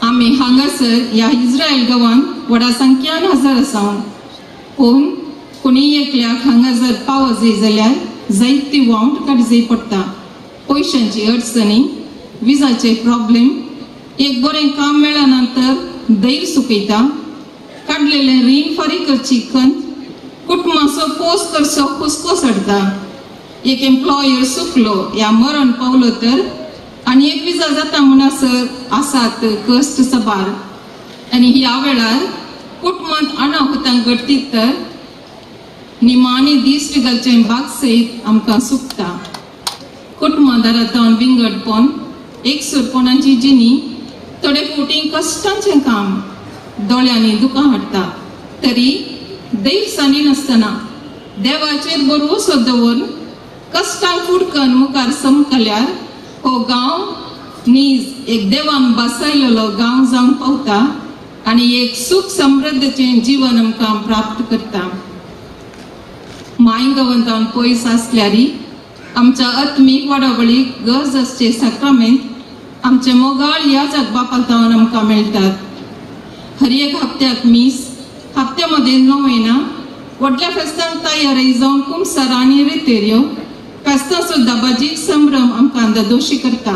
O: आमी हांगासर ह्या इस्रायल गांवांत व्हडा संख्यान हजर आसा, पूण कोणी एकल्याक हांगा जर पावत जाय जाल्यार जायती वावट काडची पडटा. पयशांची अडचणी, विजाचे प्रॉब्लेम, एक बरें काम मेळना तर धैर्य सुकयता, काडलेलें रीण फारीक करची खंत, कुटुंबाचो पोस करचो हुस्को चडटा. एक एम्प्लॉयर सुकलो या मरण पावलो तर आनी एक विजा जाता म्हणसर आसात कश्ट सबार. आनी ह्या वेळार कुटुंबांत अनाहुतां घडटीत तर निमाणी दीस घालचें भाग सयत आमकां सुकता. कुटुंबां दारांत विंगडपण, एकसुरपणाची जिणी, थोडे फावटी कश्टांचें काम दोळ्यांनी दुकां हाडटा, तरी दैव सांडिनासतना देवाचेर भरवंसो दवरून कश्टांक फुडकन मुखार समकल्यार हो गांव नीज एक देवान बसयलेलो गांव जावंक पावता आनी एक सूख समृद्धचें जीवन आमकां प्राप्त करता. माय गांवांत पयस आसल्यारी आमच्या आत्मीक वाडावळीक गरज आसचे साक्रामेंत आमचे मोगाळ ह्या जगबापालतावन आमकां मेळटात. हर एक हप्त्याक मीस, हप्त्या मदें नोवेना, व्हडल्या फेस्तांक तयारी जावन कुमसार आनी रेतेऱ्यो, फेस्तांचो दबाजीक संभ्रम आमकां ददोशी करता.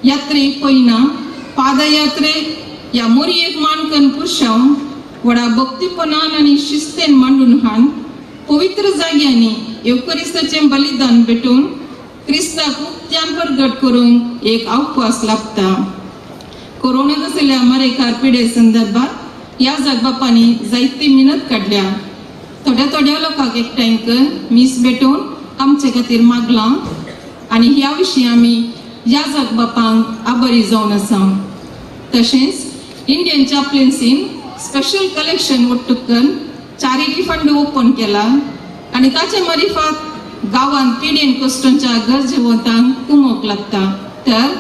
O: यात्रेक पयना पादयात्रे ह्या मोरयेक मानकन पुरशांव व्हडा भक्तीपणान आनी शिस्तेन मांडून हाडून पवित्र जाग्यांनी येवकरिस्ताचें बलिदान भेटून क्रिस्ताक उक्त्यान प्रगट करूंक एक अवकाश लाभता. कोरोना आशिल्ल्या मरेकार पिडे संदर्भात ह्या जगबापांनी जायती मिनत काडल्या. थोड्या थोड्या लोकांक एकठांय करून मीस भेटोवन आमचे खातीर मागलां आनी ह्या विशीं आमी ह्या जगबापांक आभारी जावन आसा. तशेंच इंडियन चॅपलन्सीन स्पेशल कलेक्शन वट्टूक करून चॅरिटी फंड ओपन केला आनी ताचे मारिफात गांवांत पिडेन कश्टांच्या गरजेवंतांक कुमोक लागता. तर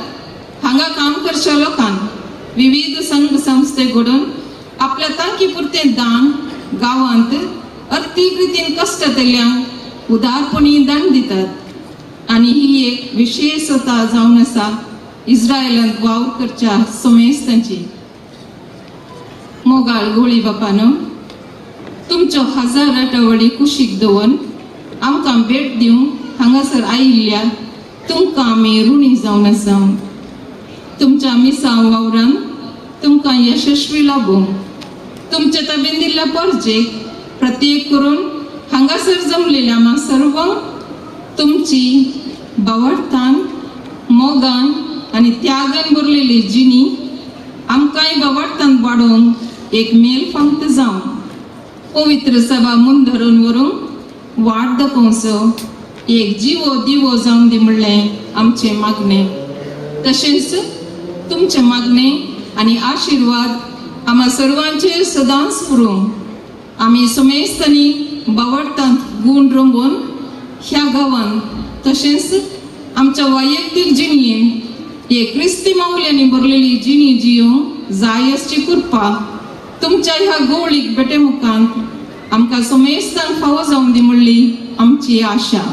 O: हांगा काम करच्या लोकांक विविध संघ संस्थे घडोवन आपल्या तांकी पुरतें दान गांवांत अर्थीक रितीन कश्टांतल्यांक उदारपणी दान दितात आनी ही एक विशेषता जावन आसा इस्रायलांत वावर करच्या समेस्तांची. मोगाळ गोळी बापानो, तुमच्यो हजार राटावळी कुशीक दवरून आमकां भेट दिवंक हांगासर आयिल्ल्या तुमकां आमी ऋणी जावन आसा. तुमच्या मिसां वावरान तुमकां यशस्वी लाबूं. तुमच्या ताबेन दिल्ल्या परजेक प्रत्येक करून हांगासर जमलेल्या आमा सर्वांक तुमची बावडतान, मोगान आनी त्यागान भरलेली जिणी आमकांय बावडतान वाडोवंक एक मेल फांत जावं. पवित्र सभा मुन धरून व्हरूंक वाट दाखोवचो एक जिवो दिवो जावन दी म्हणलें आमचें मागणें. तशेंच तुमचें मागणें आनी आशिर्वाद आमा सर्वांचेर सदांच उरूं. आमी सुमेस्तांनी बावडटांत गूण रोंबोवन ह्या गांवांत तशेंच आमच्या वैयक्तीक जिणयेन हे क्रिस्ती मावल्यांनी भरलेली जिणी जियों जाय आसची कृपा तुमच्या ह्या गोवळीक बेटे मुखांत आमकां सुमेस्तान फावो जावन दी म्हणली आमची आशा.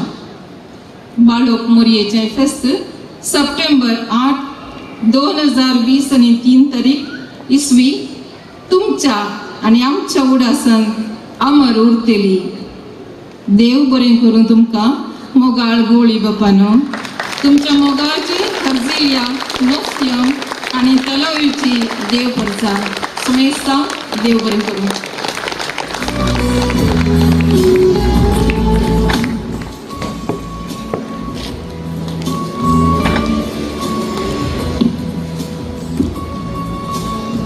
O: बाळोक मोरयेचें फेस्त सप्टेंबर 8 2020 आनी 3 तारीख इसवी तुमच्या आनी आमच्या उडासान अमर उरतली. देव बरें करूं तुमकां मोगाळ गोळी बापानो. तुमच्या मोगाची खर्जिल्या नोफ्यम आनी तलावीची देव परचा सुमेस्ता देव बरें करूं.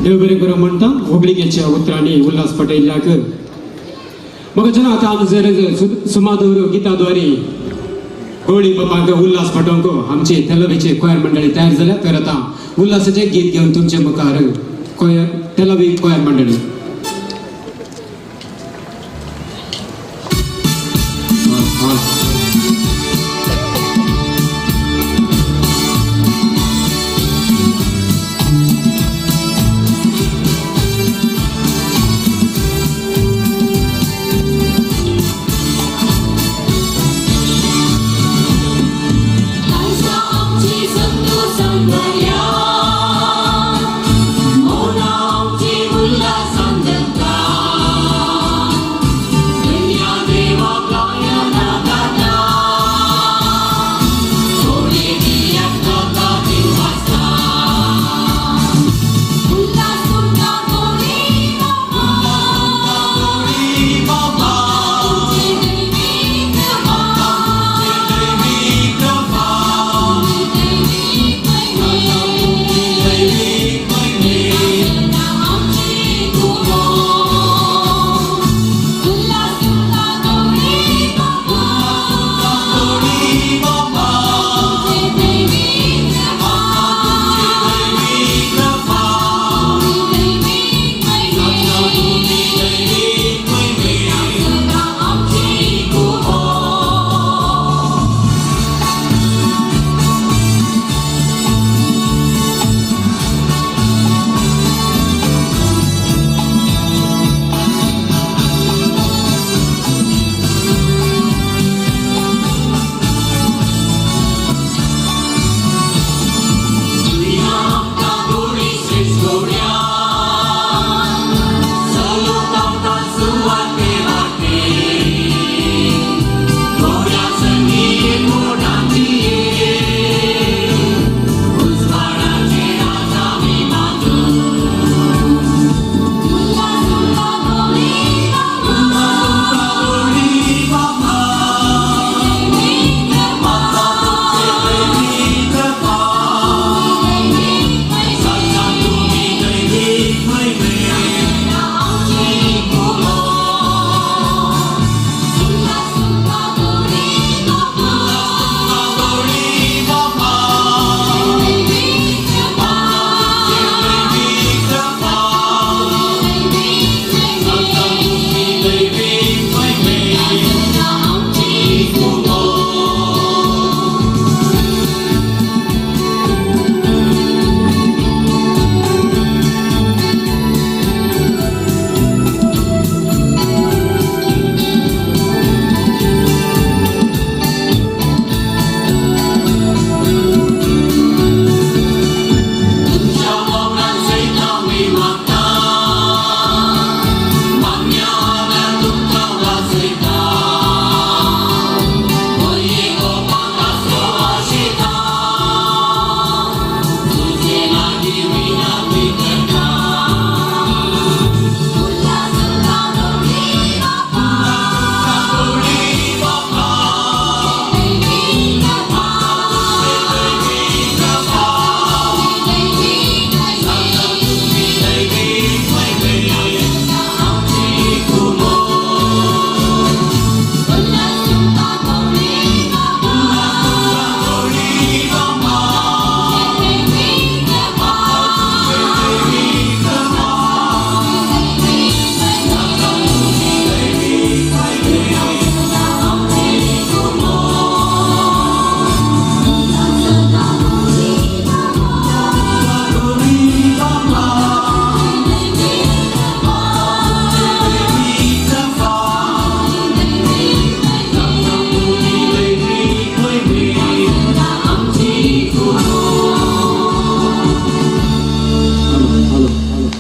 A: देव बरें करूं म्हणटा होगळिकेच्या उतरांनी उल्हास पटेलाक. मग जना आतां आमी जर सुमादूर गिताद्वारे गोळी बापांक उल्हास पटोवंक आमची तेलवीची कोयर मंडळी तयार जाल्या. तर आतां उल्हासाचें गीत घेवन तुमचे मुखार कोयर तेलवी कोयर मंडळी.
M: Mona,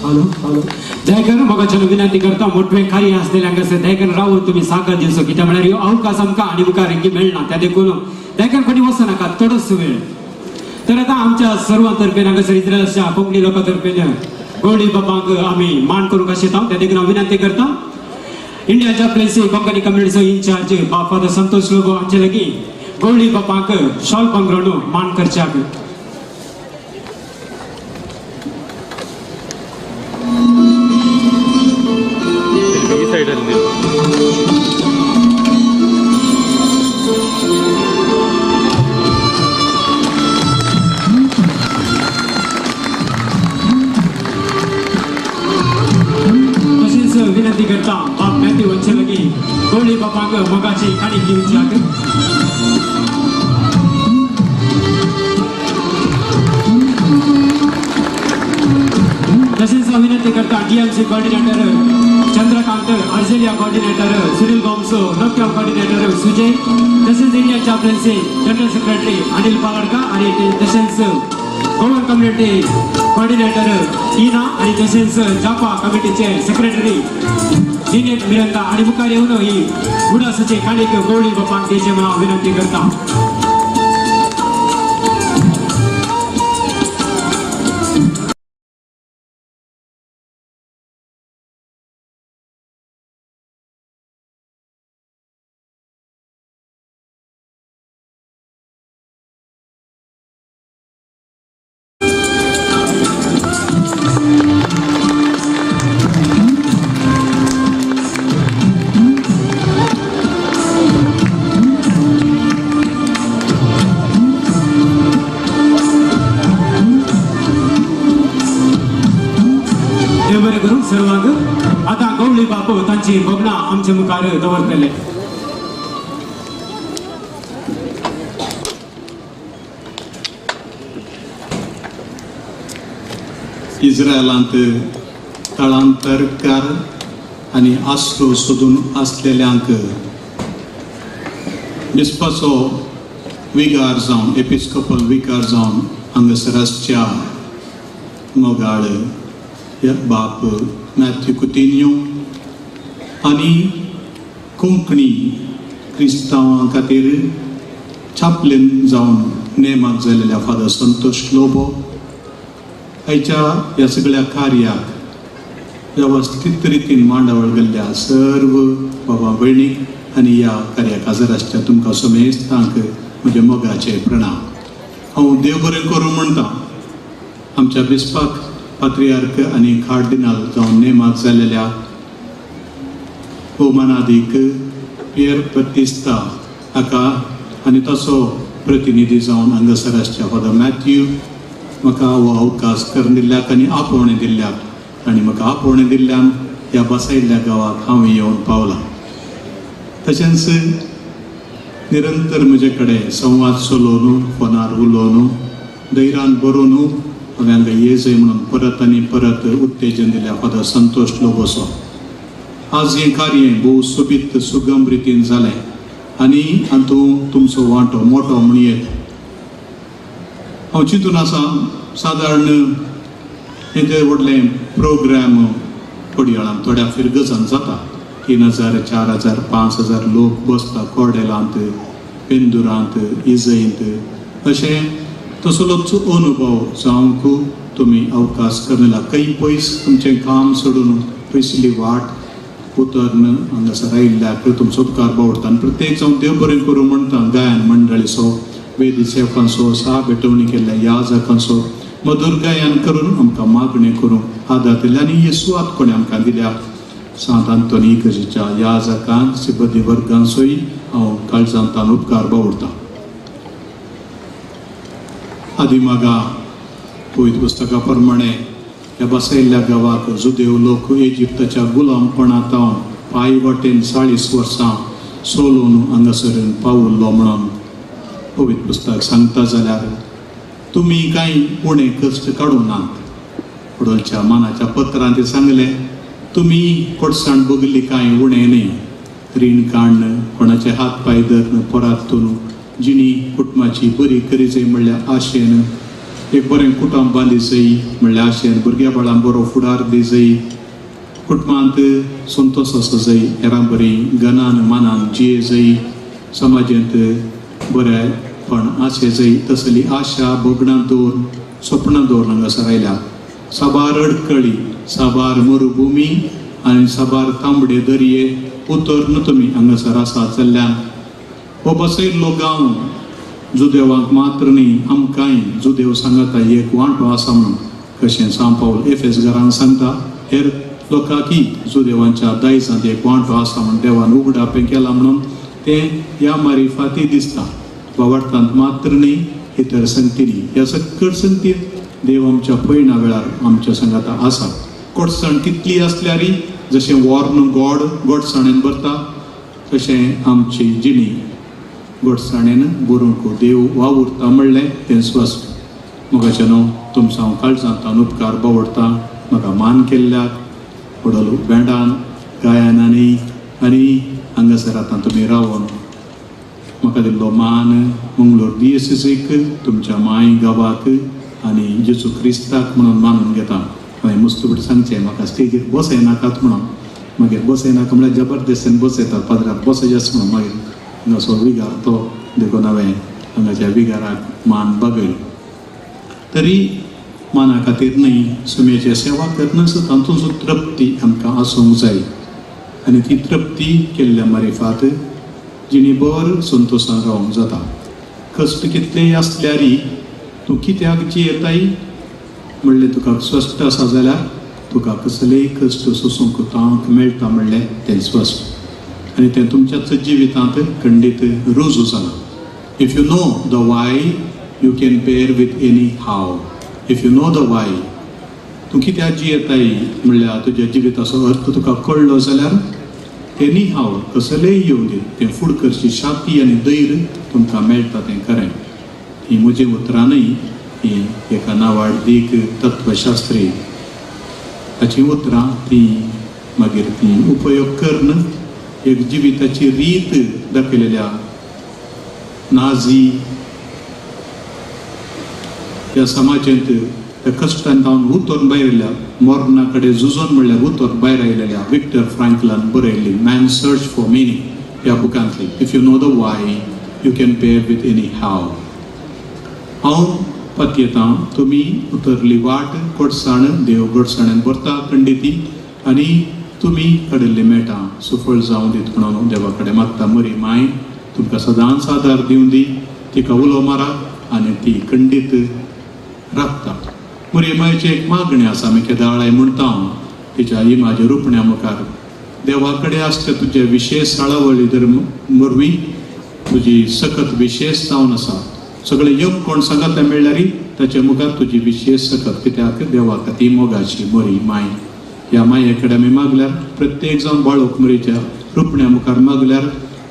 A: हॅलो हॅलो दयाकरून मोगाच्यान विनंती करता मोटवे कार्य आसलेले हांगासर दयाकरून रावून तुमी साकर दिवचो कित्याक म्हळ्यार ह्यो अवकाश आमकां आनी मुखार हिंगी मेळना त्या देखून दयाकरून कोणी वचो नाका थोडोच वेळ. तर आतां आमच्या सर्वां तर्फेन हांगासर इस्रायलाच्या कोंकणी लोकां तर्फेन गोवळी बापांक आमी मान करूंक आशिता त्या देखून हांव विनंती करता इंडिया चॅप्लन्सी कोंकणी कम्युनिटीचो इन्चार्ज बाप फादर संतोष लोबो हांचे लागीं गोवळी बापांक शॉल पांगरून मान करच्याक. तशेंच विनंती करता बाप मॅथ्यू हांचे लागीं गोवळी बापांक मोगाची काणी दिवच्याक. तशेंच विनंती करता DMC coordinator Chandrakant Arzelia coordinator Sunil Gomes Nokia coordinator Sujay तशेंच Indian chaplaincy general secretary Anil Paladkar आनी तशेंच गोवन कम्युनिटी कोऑर्डिनेटर टीना आनी तशेंच जापा कमिटीचे सेक्रेटरी दिनेश मिरंदा आनी मुखार येवन ही उडासाचे काणीक गोवळी बापांक दिवचें म्हणून हांव विनंती करता. सर्वांक आतां गवळी बापू तांची भोगणां आमचे मुखार दवरतले.
C: इस्रायलांत थळांतरकार आनी आसरो सोदून आसलेल्यांक बिस्पाचो विगार जावन एपिस्कोपल विगार जावन हांगासर आसच्या मोगाळ बाप मॅथ्यू कुतिन्हो आनी कोंकणी क्रिस्तांवां खातीर चॅप्लन जावन नेमाक जाल्ल्या फादर संतोष लोबो आयच्या ह्या सगळ्या कार्याक वेवस्थीत रितीन मांडावळ गेल्ल्या सर्व बाबा भयणीक आनी ह्या कार्याक हजर आसच्या तुमकां समेस्तांक म्हज्या मोगाचे प्रणाम. हांव देव बरें करूं म्हणटा आमच्या बिस्पाक पात्रियार्क आनी कार्डिनाल जावन नेमाक जाल्ल्या भोवमानादीक पियर बत्तिस्ता हाका आनी तसो प्रतिनिधी जावन हांगासर आसच्या फादर मॅथ्यू म्हाका हो अवकाश करून दिल्ल्याक आनी आपोवणें दिल्ल्याक आनी म्हाका आपोवणें दिल्ल्यान ह्या बसयल्ल्या गांवाक हांव येवन पावलां. तशेंच निरंतर म्हजे कडेन संवाद चलोवन फोनार उलोवन धैर्यान बरोवन हांवें हांगा येजय म्हणून परत आनी परत उत्तेजन दिल्या फादर संतोष लोबोसो. आज हें कार्य भोव सोबीत सुगम रितीन जालें आनी हातूंत तुमचो वांटो मोटो म्हणयेत. हांव चिंतून आसा सादारण हें व्हडलें प्रोग्राम पडयळान थोड्या फिरगजान जाता 3000 4000 5000 लोक बसता कॉडेलांत पेंदुरांत इजयंत अशें तसलोच अनुभव जावंक तुमी अवकाश करला. खंय पयस तुमचें काम सोडून पयसुल्ली वाट उतरन हांगासर आयिल्ल्याक तुमचो उपकार बावडटा आनी प्रत्येक जावन देव बरें करूं म्हणटा. गायन मंडळीचो वेदी सेवकांचो सहा भेटवणी केल्ल्या याजकांचो मधुर गायन करून आमकां मागणें करूंक आदार दिल्या आनी ही सुवात कोणें आमकां दिल्या सांत आंतोनी इगर्जेच्या याजकान सिबदी वर्गांचोय हांव काळजांतान उपकार बावडटा. आदिमागा पवित्र पुस्तका प्रमाणे ह्या बसयल्ल्या गांवाक जुदेव लोक इजिप्ताच्या गुलामपणांत पांय वाटेन 40 वर्सां सोलून हांगासर पावुल्लो म्हणून पवित्र पुस्तक सांगता जाल्यार तुमी कांय उणें कश्ट काडूं नात. वडोलच्या मानाच्या पत्रान ते सांगलें तुमी कोडसाण बगली कांय उणें न्ही रीण काडन कोणाचे हात पांय धरून परातून जिणी कुटुंबाची बरी करीजय म्हणल्या आशेन एक बरें कुटुंब बांदी जाय म्हणल्यार आशेन भुरग्या बाळां बरो फुडार दी जाय, कुटुंबांत संतोश आसा जाय, हेरां बरी गनान मानान जिये जाय, समाजांत बरेंपण आशे जाय, तसली आशा भोगणां दवरून सपनां दवरून हांगासर आयल्या. साबार अडकळी, साबार मरुभुमी आनी साबार तांबडे दर्ये उतरून तुमी हांगासर आसा चल्ल्यान. हो बसयल्लो गांव जुदेवांक मात्र न्ही, आमकांय जुदेव सांगता एक वांटो आसा म्हणून, कशें सांव पावल एफेस घरांक सांगता हेर लोकांकी जुदेवांच्या दायजांत एक वांटो आसा म्हूण देवान उगडापें केलां म्हणून तें ह्या मारिफाती दिसता. बावार्थांत मात्र न्ही, इतर संगतींनी, ह्या सकळ संगतींत देव आमच्या पयणा वेळार आमच्या सांगाता आसा. गोडसाण कितली आसल्यारय जशें वॉर्न गोड गोडसाणेन भरता तशें आमची जिणी गोडसाणेन बरोवंक देव वावुरता म्हणलें तें स्वस्त. म्हज्या न्हू तुमचो हांव काळजांतल्यान उपकार बावडटा, म्हाका मान केल्ल्याक व्हडलो बँडान गायनांनी आनी हांगासर आतां तुमी रावन म्हाका दिल्लो मान मंगलोर दियेसीक, तुमच्या माय गांवाक आनी जेजू क्रिस्ताक म्हणून मानून घेता. हांवें मुस्तुबट सांगचें म्हाका स्टेजीर बसयनाकात म्हणून, मागीर बसयनाका म्हळ्यार जबरदस्तीन बसयतात, पाद्राक बसयच म्हणून, मागीर हांगासो विगार तो देखून हांवें हांगाच्या विगाराक मान बागयलो. तरी माना खातीर न्ही, सुमेची सेवा करनास तातूंत तृप्ती आमकां आसूंक जाय आनी ती तृप्ती केल्ल्या मारिफात जिणी बर संतोशान रावंक जाता. कश्ट कितलेय आसल्यारय तूं कित्याक जियेताय म्हणलें तुका स्वस्थ आसा जाल्यार तुका कसलेय कश्ट सोसूंक तांक मेळटा म्हणलें तें स्वस्थ, आनी तें तुमच्याच जिवितांत खंडीत रुजू जालां. If you know the why you can bear with any how. If you know the why, तूं कित्याक जियेताय म्हणल्यार तुज्या जिविताचो अर्थ तुका कळ्ळो जाल्यार एनी हाव कसलेय येवं दी तें फुड करची शांती आनी धैर्य तुमकां मेळटा तें खरें. ही म्हजी उतरां न्हय, ही एका नावाडदीक तत्वशास्त्री ताचीं उतरां, ती मागीर ती उपयोग करून एक जिविताची रीत दाखयलेल्या नाझी ह्या समाजांत त्या कश्टान जावन उतरून भायर आयिल्ल्या मरणा कडेन झुजून म्हणल्यार उतरून भायर आयिल्ल्या विक्टर फ्रँकलान बरयल्ली मॅन सर्च फॉर मिनींग ह्या बुकांतली. If you know the why you can bear with any how. हांव पतयेतां तुमी उतरली वाट गोडसाण देव गोडसाणेन भरता खंडिती आनी तुमी काडिल्ली मेळटा सुफळ जावं दीत म्हणून देवा कडेन मागता. मरी माय तुमकां सदांच आदार दिवं दी, तिका उलो मारा आनी ती खंडीत राखता. मरी मायची एक मागणें आसा, आमी केदाळाय म्हणटा हांव तिच्या इमाजे रुपण्या मुखार, देवा कडेन आसता तुजे विशेश साळावळी दर वरवीं तुजी सकत विशेश जावन आसा. सगळे योग कोण सांगता मेळ्ळ्यार ताचे मुखार तुजी विशेश सकत, कित्याक देवाक ती मोगाची मरी माय. ह्या माये कडेन आमी मागल्यार प्रत्येक जावन बाळूक मरीच्या रुपण्या मुखार मागल्यार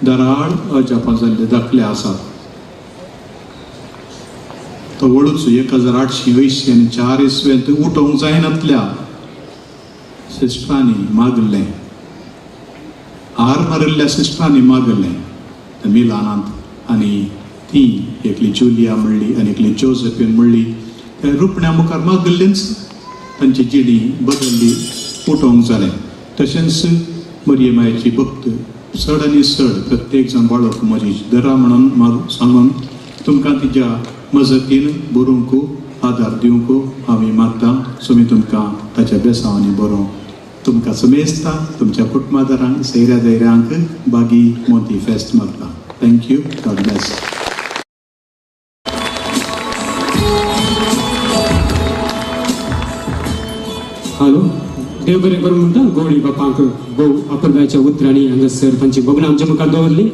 C: दराळ अजापां जाल्ले दाखले आसात. तो वळूच 1884 इसवेंत उठोवंक जायनातल्या सिस्टरांनी मागलें, हार मारिल्ल्या सिस्टरांनी मागलें मिलानांत, आनी ती एकली जुलिया म्हणली आनी एकली जोसेफीन म्हणली त्या रुपण्या मुखार मागल्लेंच तांची जिणी बदल्ली, उठोवंक जालें. तशेंच मरिये मायेची भक्त चड आनी चड प्रत्येक जाण बाळक म्हजी दरा म्हणून माग सांगून तुमकां तिच्या मजतीन बरोवंक आदार दिवंक आमी मागता. सो तुमकां ताच्या बेसांवांनी बरोवं तुमकां समेजता तुमच्या कुटुंबादारांक सैऱ्या दैऱ्यांक बागी मोती फेस्त मागता. Thank you. God bless.
A: Hello, देव बरें करूं म्हणटा गोडी बापांक भोव आपणच्या उतरांनी हांगासर तांची भोगणां आमच्या मुखार दवरली.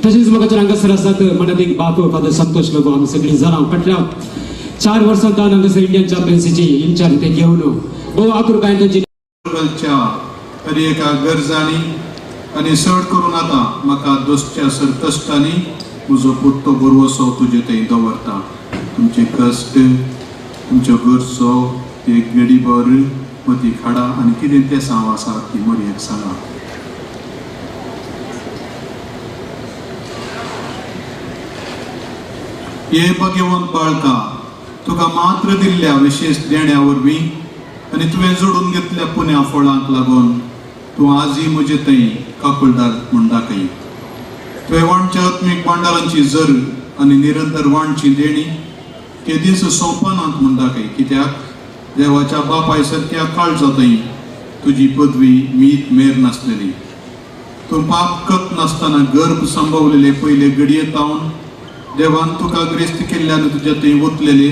A: तशेंच म्हाका हांगासर आसात मनात एक बाप फादर संतोष लोबो. आमी सगळीं जाणां फाटल्या 4 वर्सां तावन हांगासर इंडियन चॅम्पियन्सीची इन्चार्ज ते घेवन भोव आपुरकायेन तांची
C: हर एका गरजांनी आनी चड करून आतां म्हाका दोसच्या सर कश्टांनी म्हजो पुट्टो बरवसो तुजे थंय दवरता. तुमचे कश्ट, तुमच्यो गरजो एक गडीभर मती खाडा आनी कितें तें सांव आसा ती मरयेक सांगा. हे भगवंत बाळका, तुका मात्र दिल्ल्या विशेश देण्या वरवीं आनी तुवें जोडून घेतल्या पुण्या फळांक लागून तूं आजय म्हजे थंय काकुळदार म्हूण दाखय. तुवें वांटच्या आत्मीक भांडारांची जर आनी निरंतर वांटची देणी केदींच सोंपनात म्हूण दाखय, कित्याक देवाच्या बापाय सारक्या काळजा थंय तुजी पदवी मीत मेर नासलेली. तूं पाप कत नासतना गर्भ संभवलेले पयले घडये तावन देवान तुका ग्रेस्त केल्ल्यान तुज्या थंय वतलेले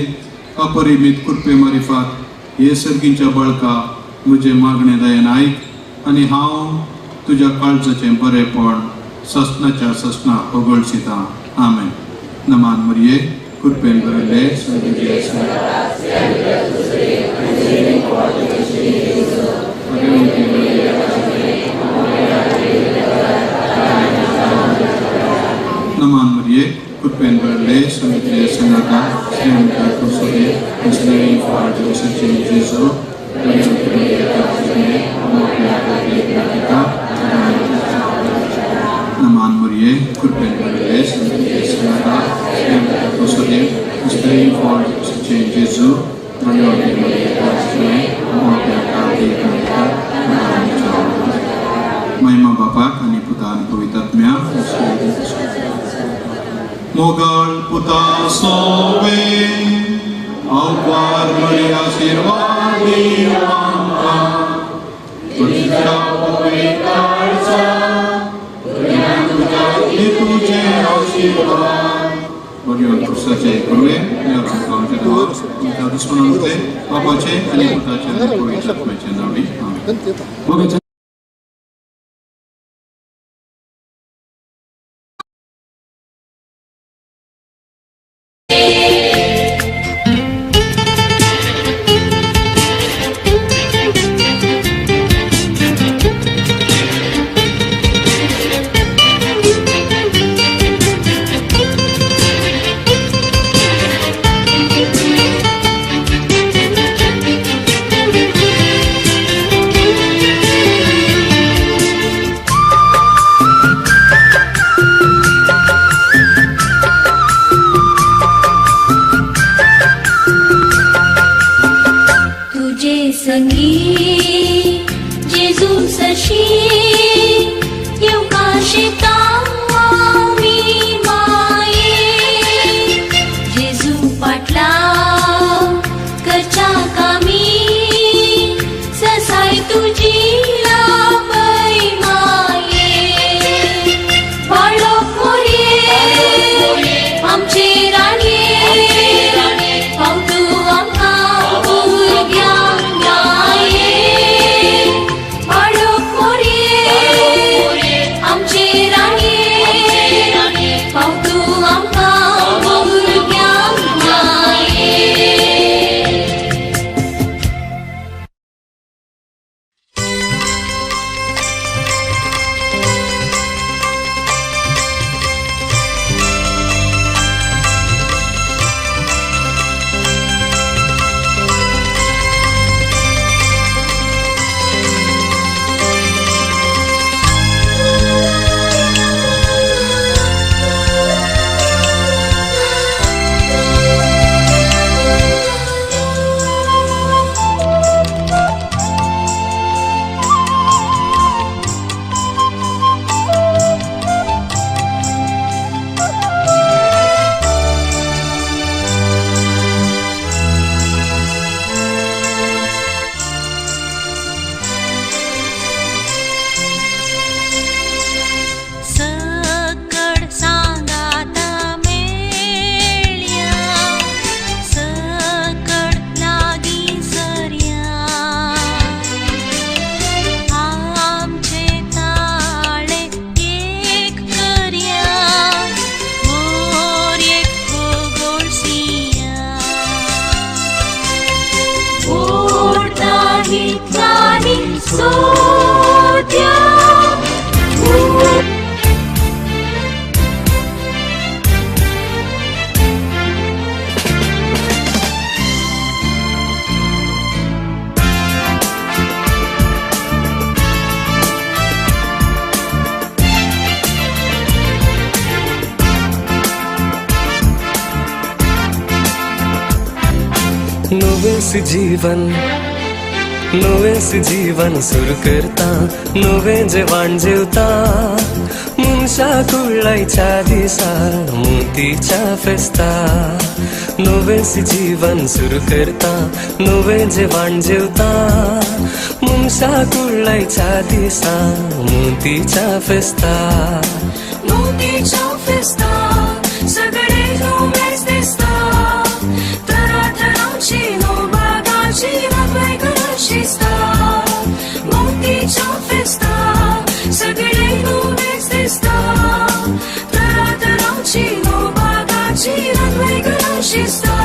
C: अपरिमीत कृपे मारिफात हे सर्गीच्या बाळका म्हजें मागणें दयान आयक आनी हांव तुज्या काळजाचें बरेंपण ससनाच्या ससना ओगळशितां. आमेन. नमान मरिये, कृपेन भरिल्ले नमान मरिये, कृपेन भरिल्ले समुद्र संगाता नमान मरिये, कृपेन भरिल्ले समुद्र संगाता महिमा बापाक आनी पुता आनी पवित्र आत्म्याक. मोगाळ पुता सोवे अवपार मरी आशीर्वाद आमकां तुझ्या पवित्र तुझे आशीर्वाद. भगवान कृष्णाचे गुरुवे तुमच्या दुश्मनांचे बापाचे आनी पुताचे आनी पवित्र आत्म्याचे नांवी. आमेन.
P: नवेंच जीवन नवेंच जीवन सुरू करता नवें जेवण जेवता मनशा कुळायच्या दिसा मोतीच्या फेस्ता नवेंच जीवन सुरू करता नवें जेवण जेवता मनशा कुळायच्या दिसा मोतीच्या फेस्ता
M: मोतीच्या फेस्ता सगळे नवेंच दिसता तरातरांची बागाची रंगवेगळं शिस्ता मोतीच्या फेस्ता सगळे नवेंच दिसता तरातरांची बागाची रंगवेगळं शिस्ता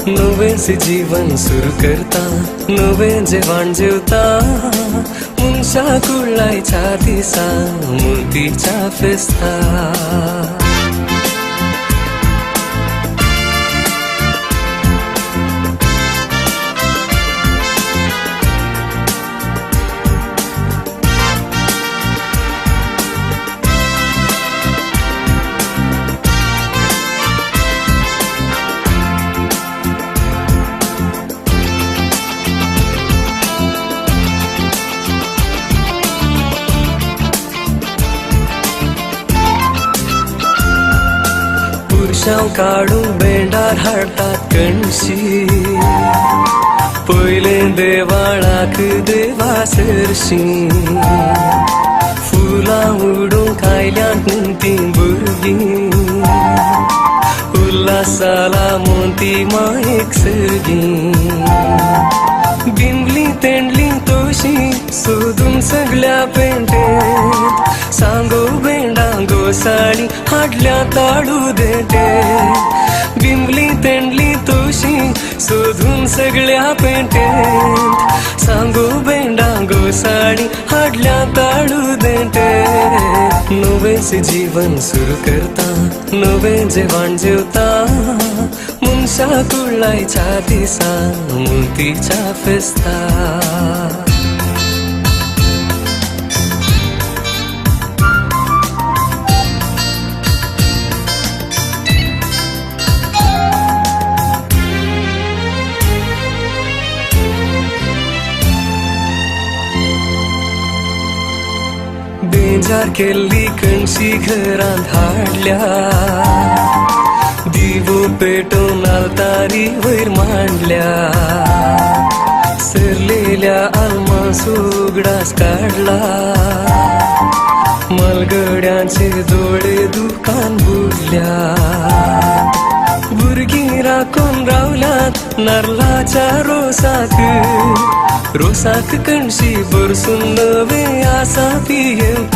P: नवेंच जीवन सुरू करता नवें जेवण जेवता मनशा कुळायच्या दिसा मोतीच्या फेस्ता. पुरशांव काडून बेंडार हाडटात कणशी पयलें देवाळाक देवा सरशी फुलां उडोवंक आयल्यांत ती भुरगीं उल्हासाला मोती मायेक सरगीं बिंबली तेंडली तोशी सोदून सगल्या पेंटेंत सांगो बेंडां गोसाळी हाडल्या ताळू देटे बिंबली तेंडली तोशी सोदून सगल्या पेंटेंत सांगो बेंडां गोसाळी हाडल्या ताळू देटे नवेंच जीवन सुरू करता नवें जेवण जेवता मनशा कुळायच्या दिसा मोतीच्या फेस्ता. बेजार केल्ली कणशी घरांत हाडल्या दिवो पेटोवन आल्तारी वयर मांडल्या सरलेल्या आल्मास उगडास काडला मलगड्यांचे दोळे दुकान बुडल्या भुरगीं राखून रावल्यात नारलाच्या रोसाक रोसाक कणशी भरसून नवे आसा पियेवंक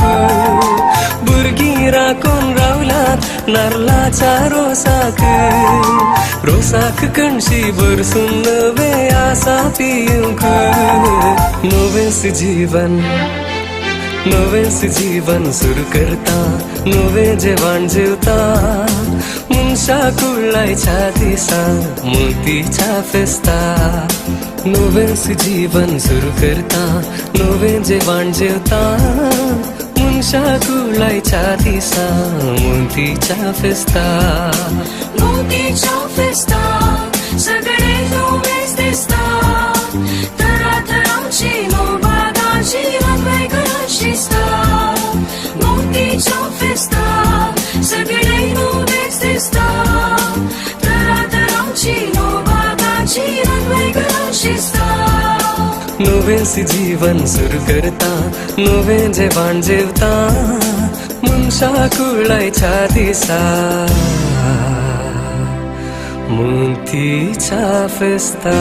P: भुरगीं राखून रावल्यात नारलाच्या रोसाक रोसाक कणशी भरसून नवे आसा पियेवंक नवेंच जीवन नवेंच जीवन सुरू करता नवें जेवण जेवता मनशा कुळायच्या दिसा मोतीच्या फेस्ता नवेंच जीवन सुरू करता नवें जेवण जेवता मनशा कुळायच्या दिसा मोतीच्या फेस्ता
M: मोतीच्या फेस्ता सगळे नवेंच दिसता तरातरांची बागाची रंगवेगळं शिस्ता मोतीच्या फेस्ता सगळे नवेंच दिसता तरातरांची बागाची रंगवेगळं शिस्ता
P: नवेंच जीवन सुरू करता नवें जेवण जेवता मनशा कुळायच्या दिसा मोतीच्या फेस्ता.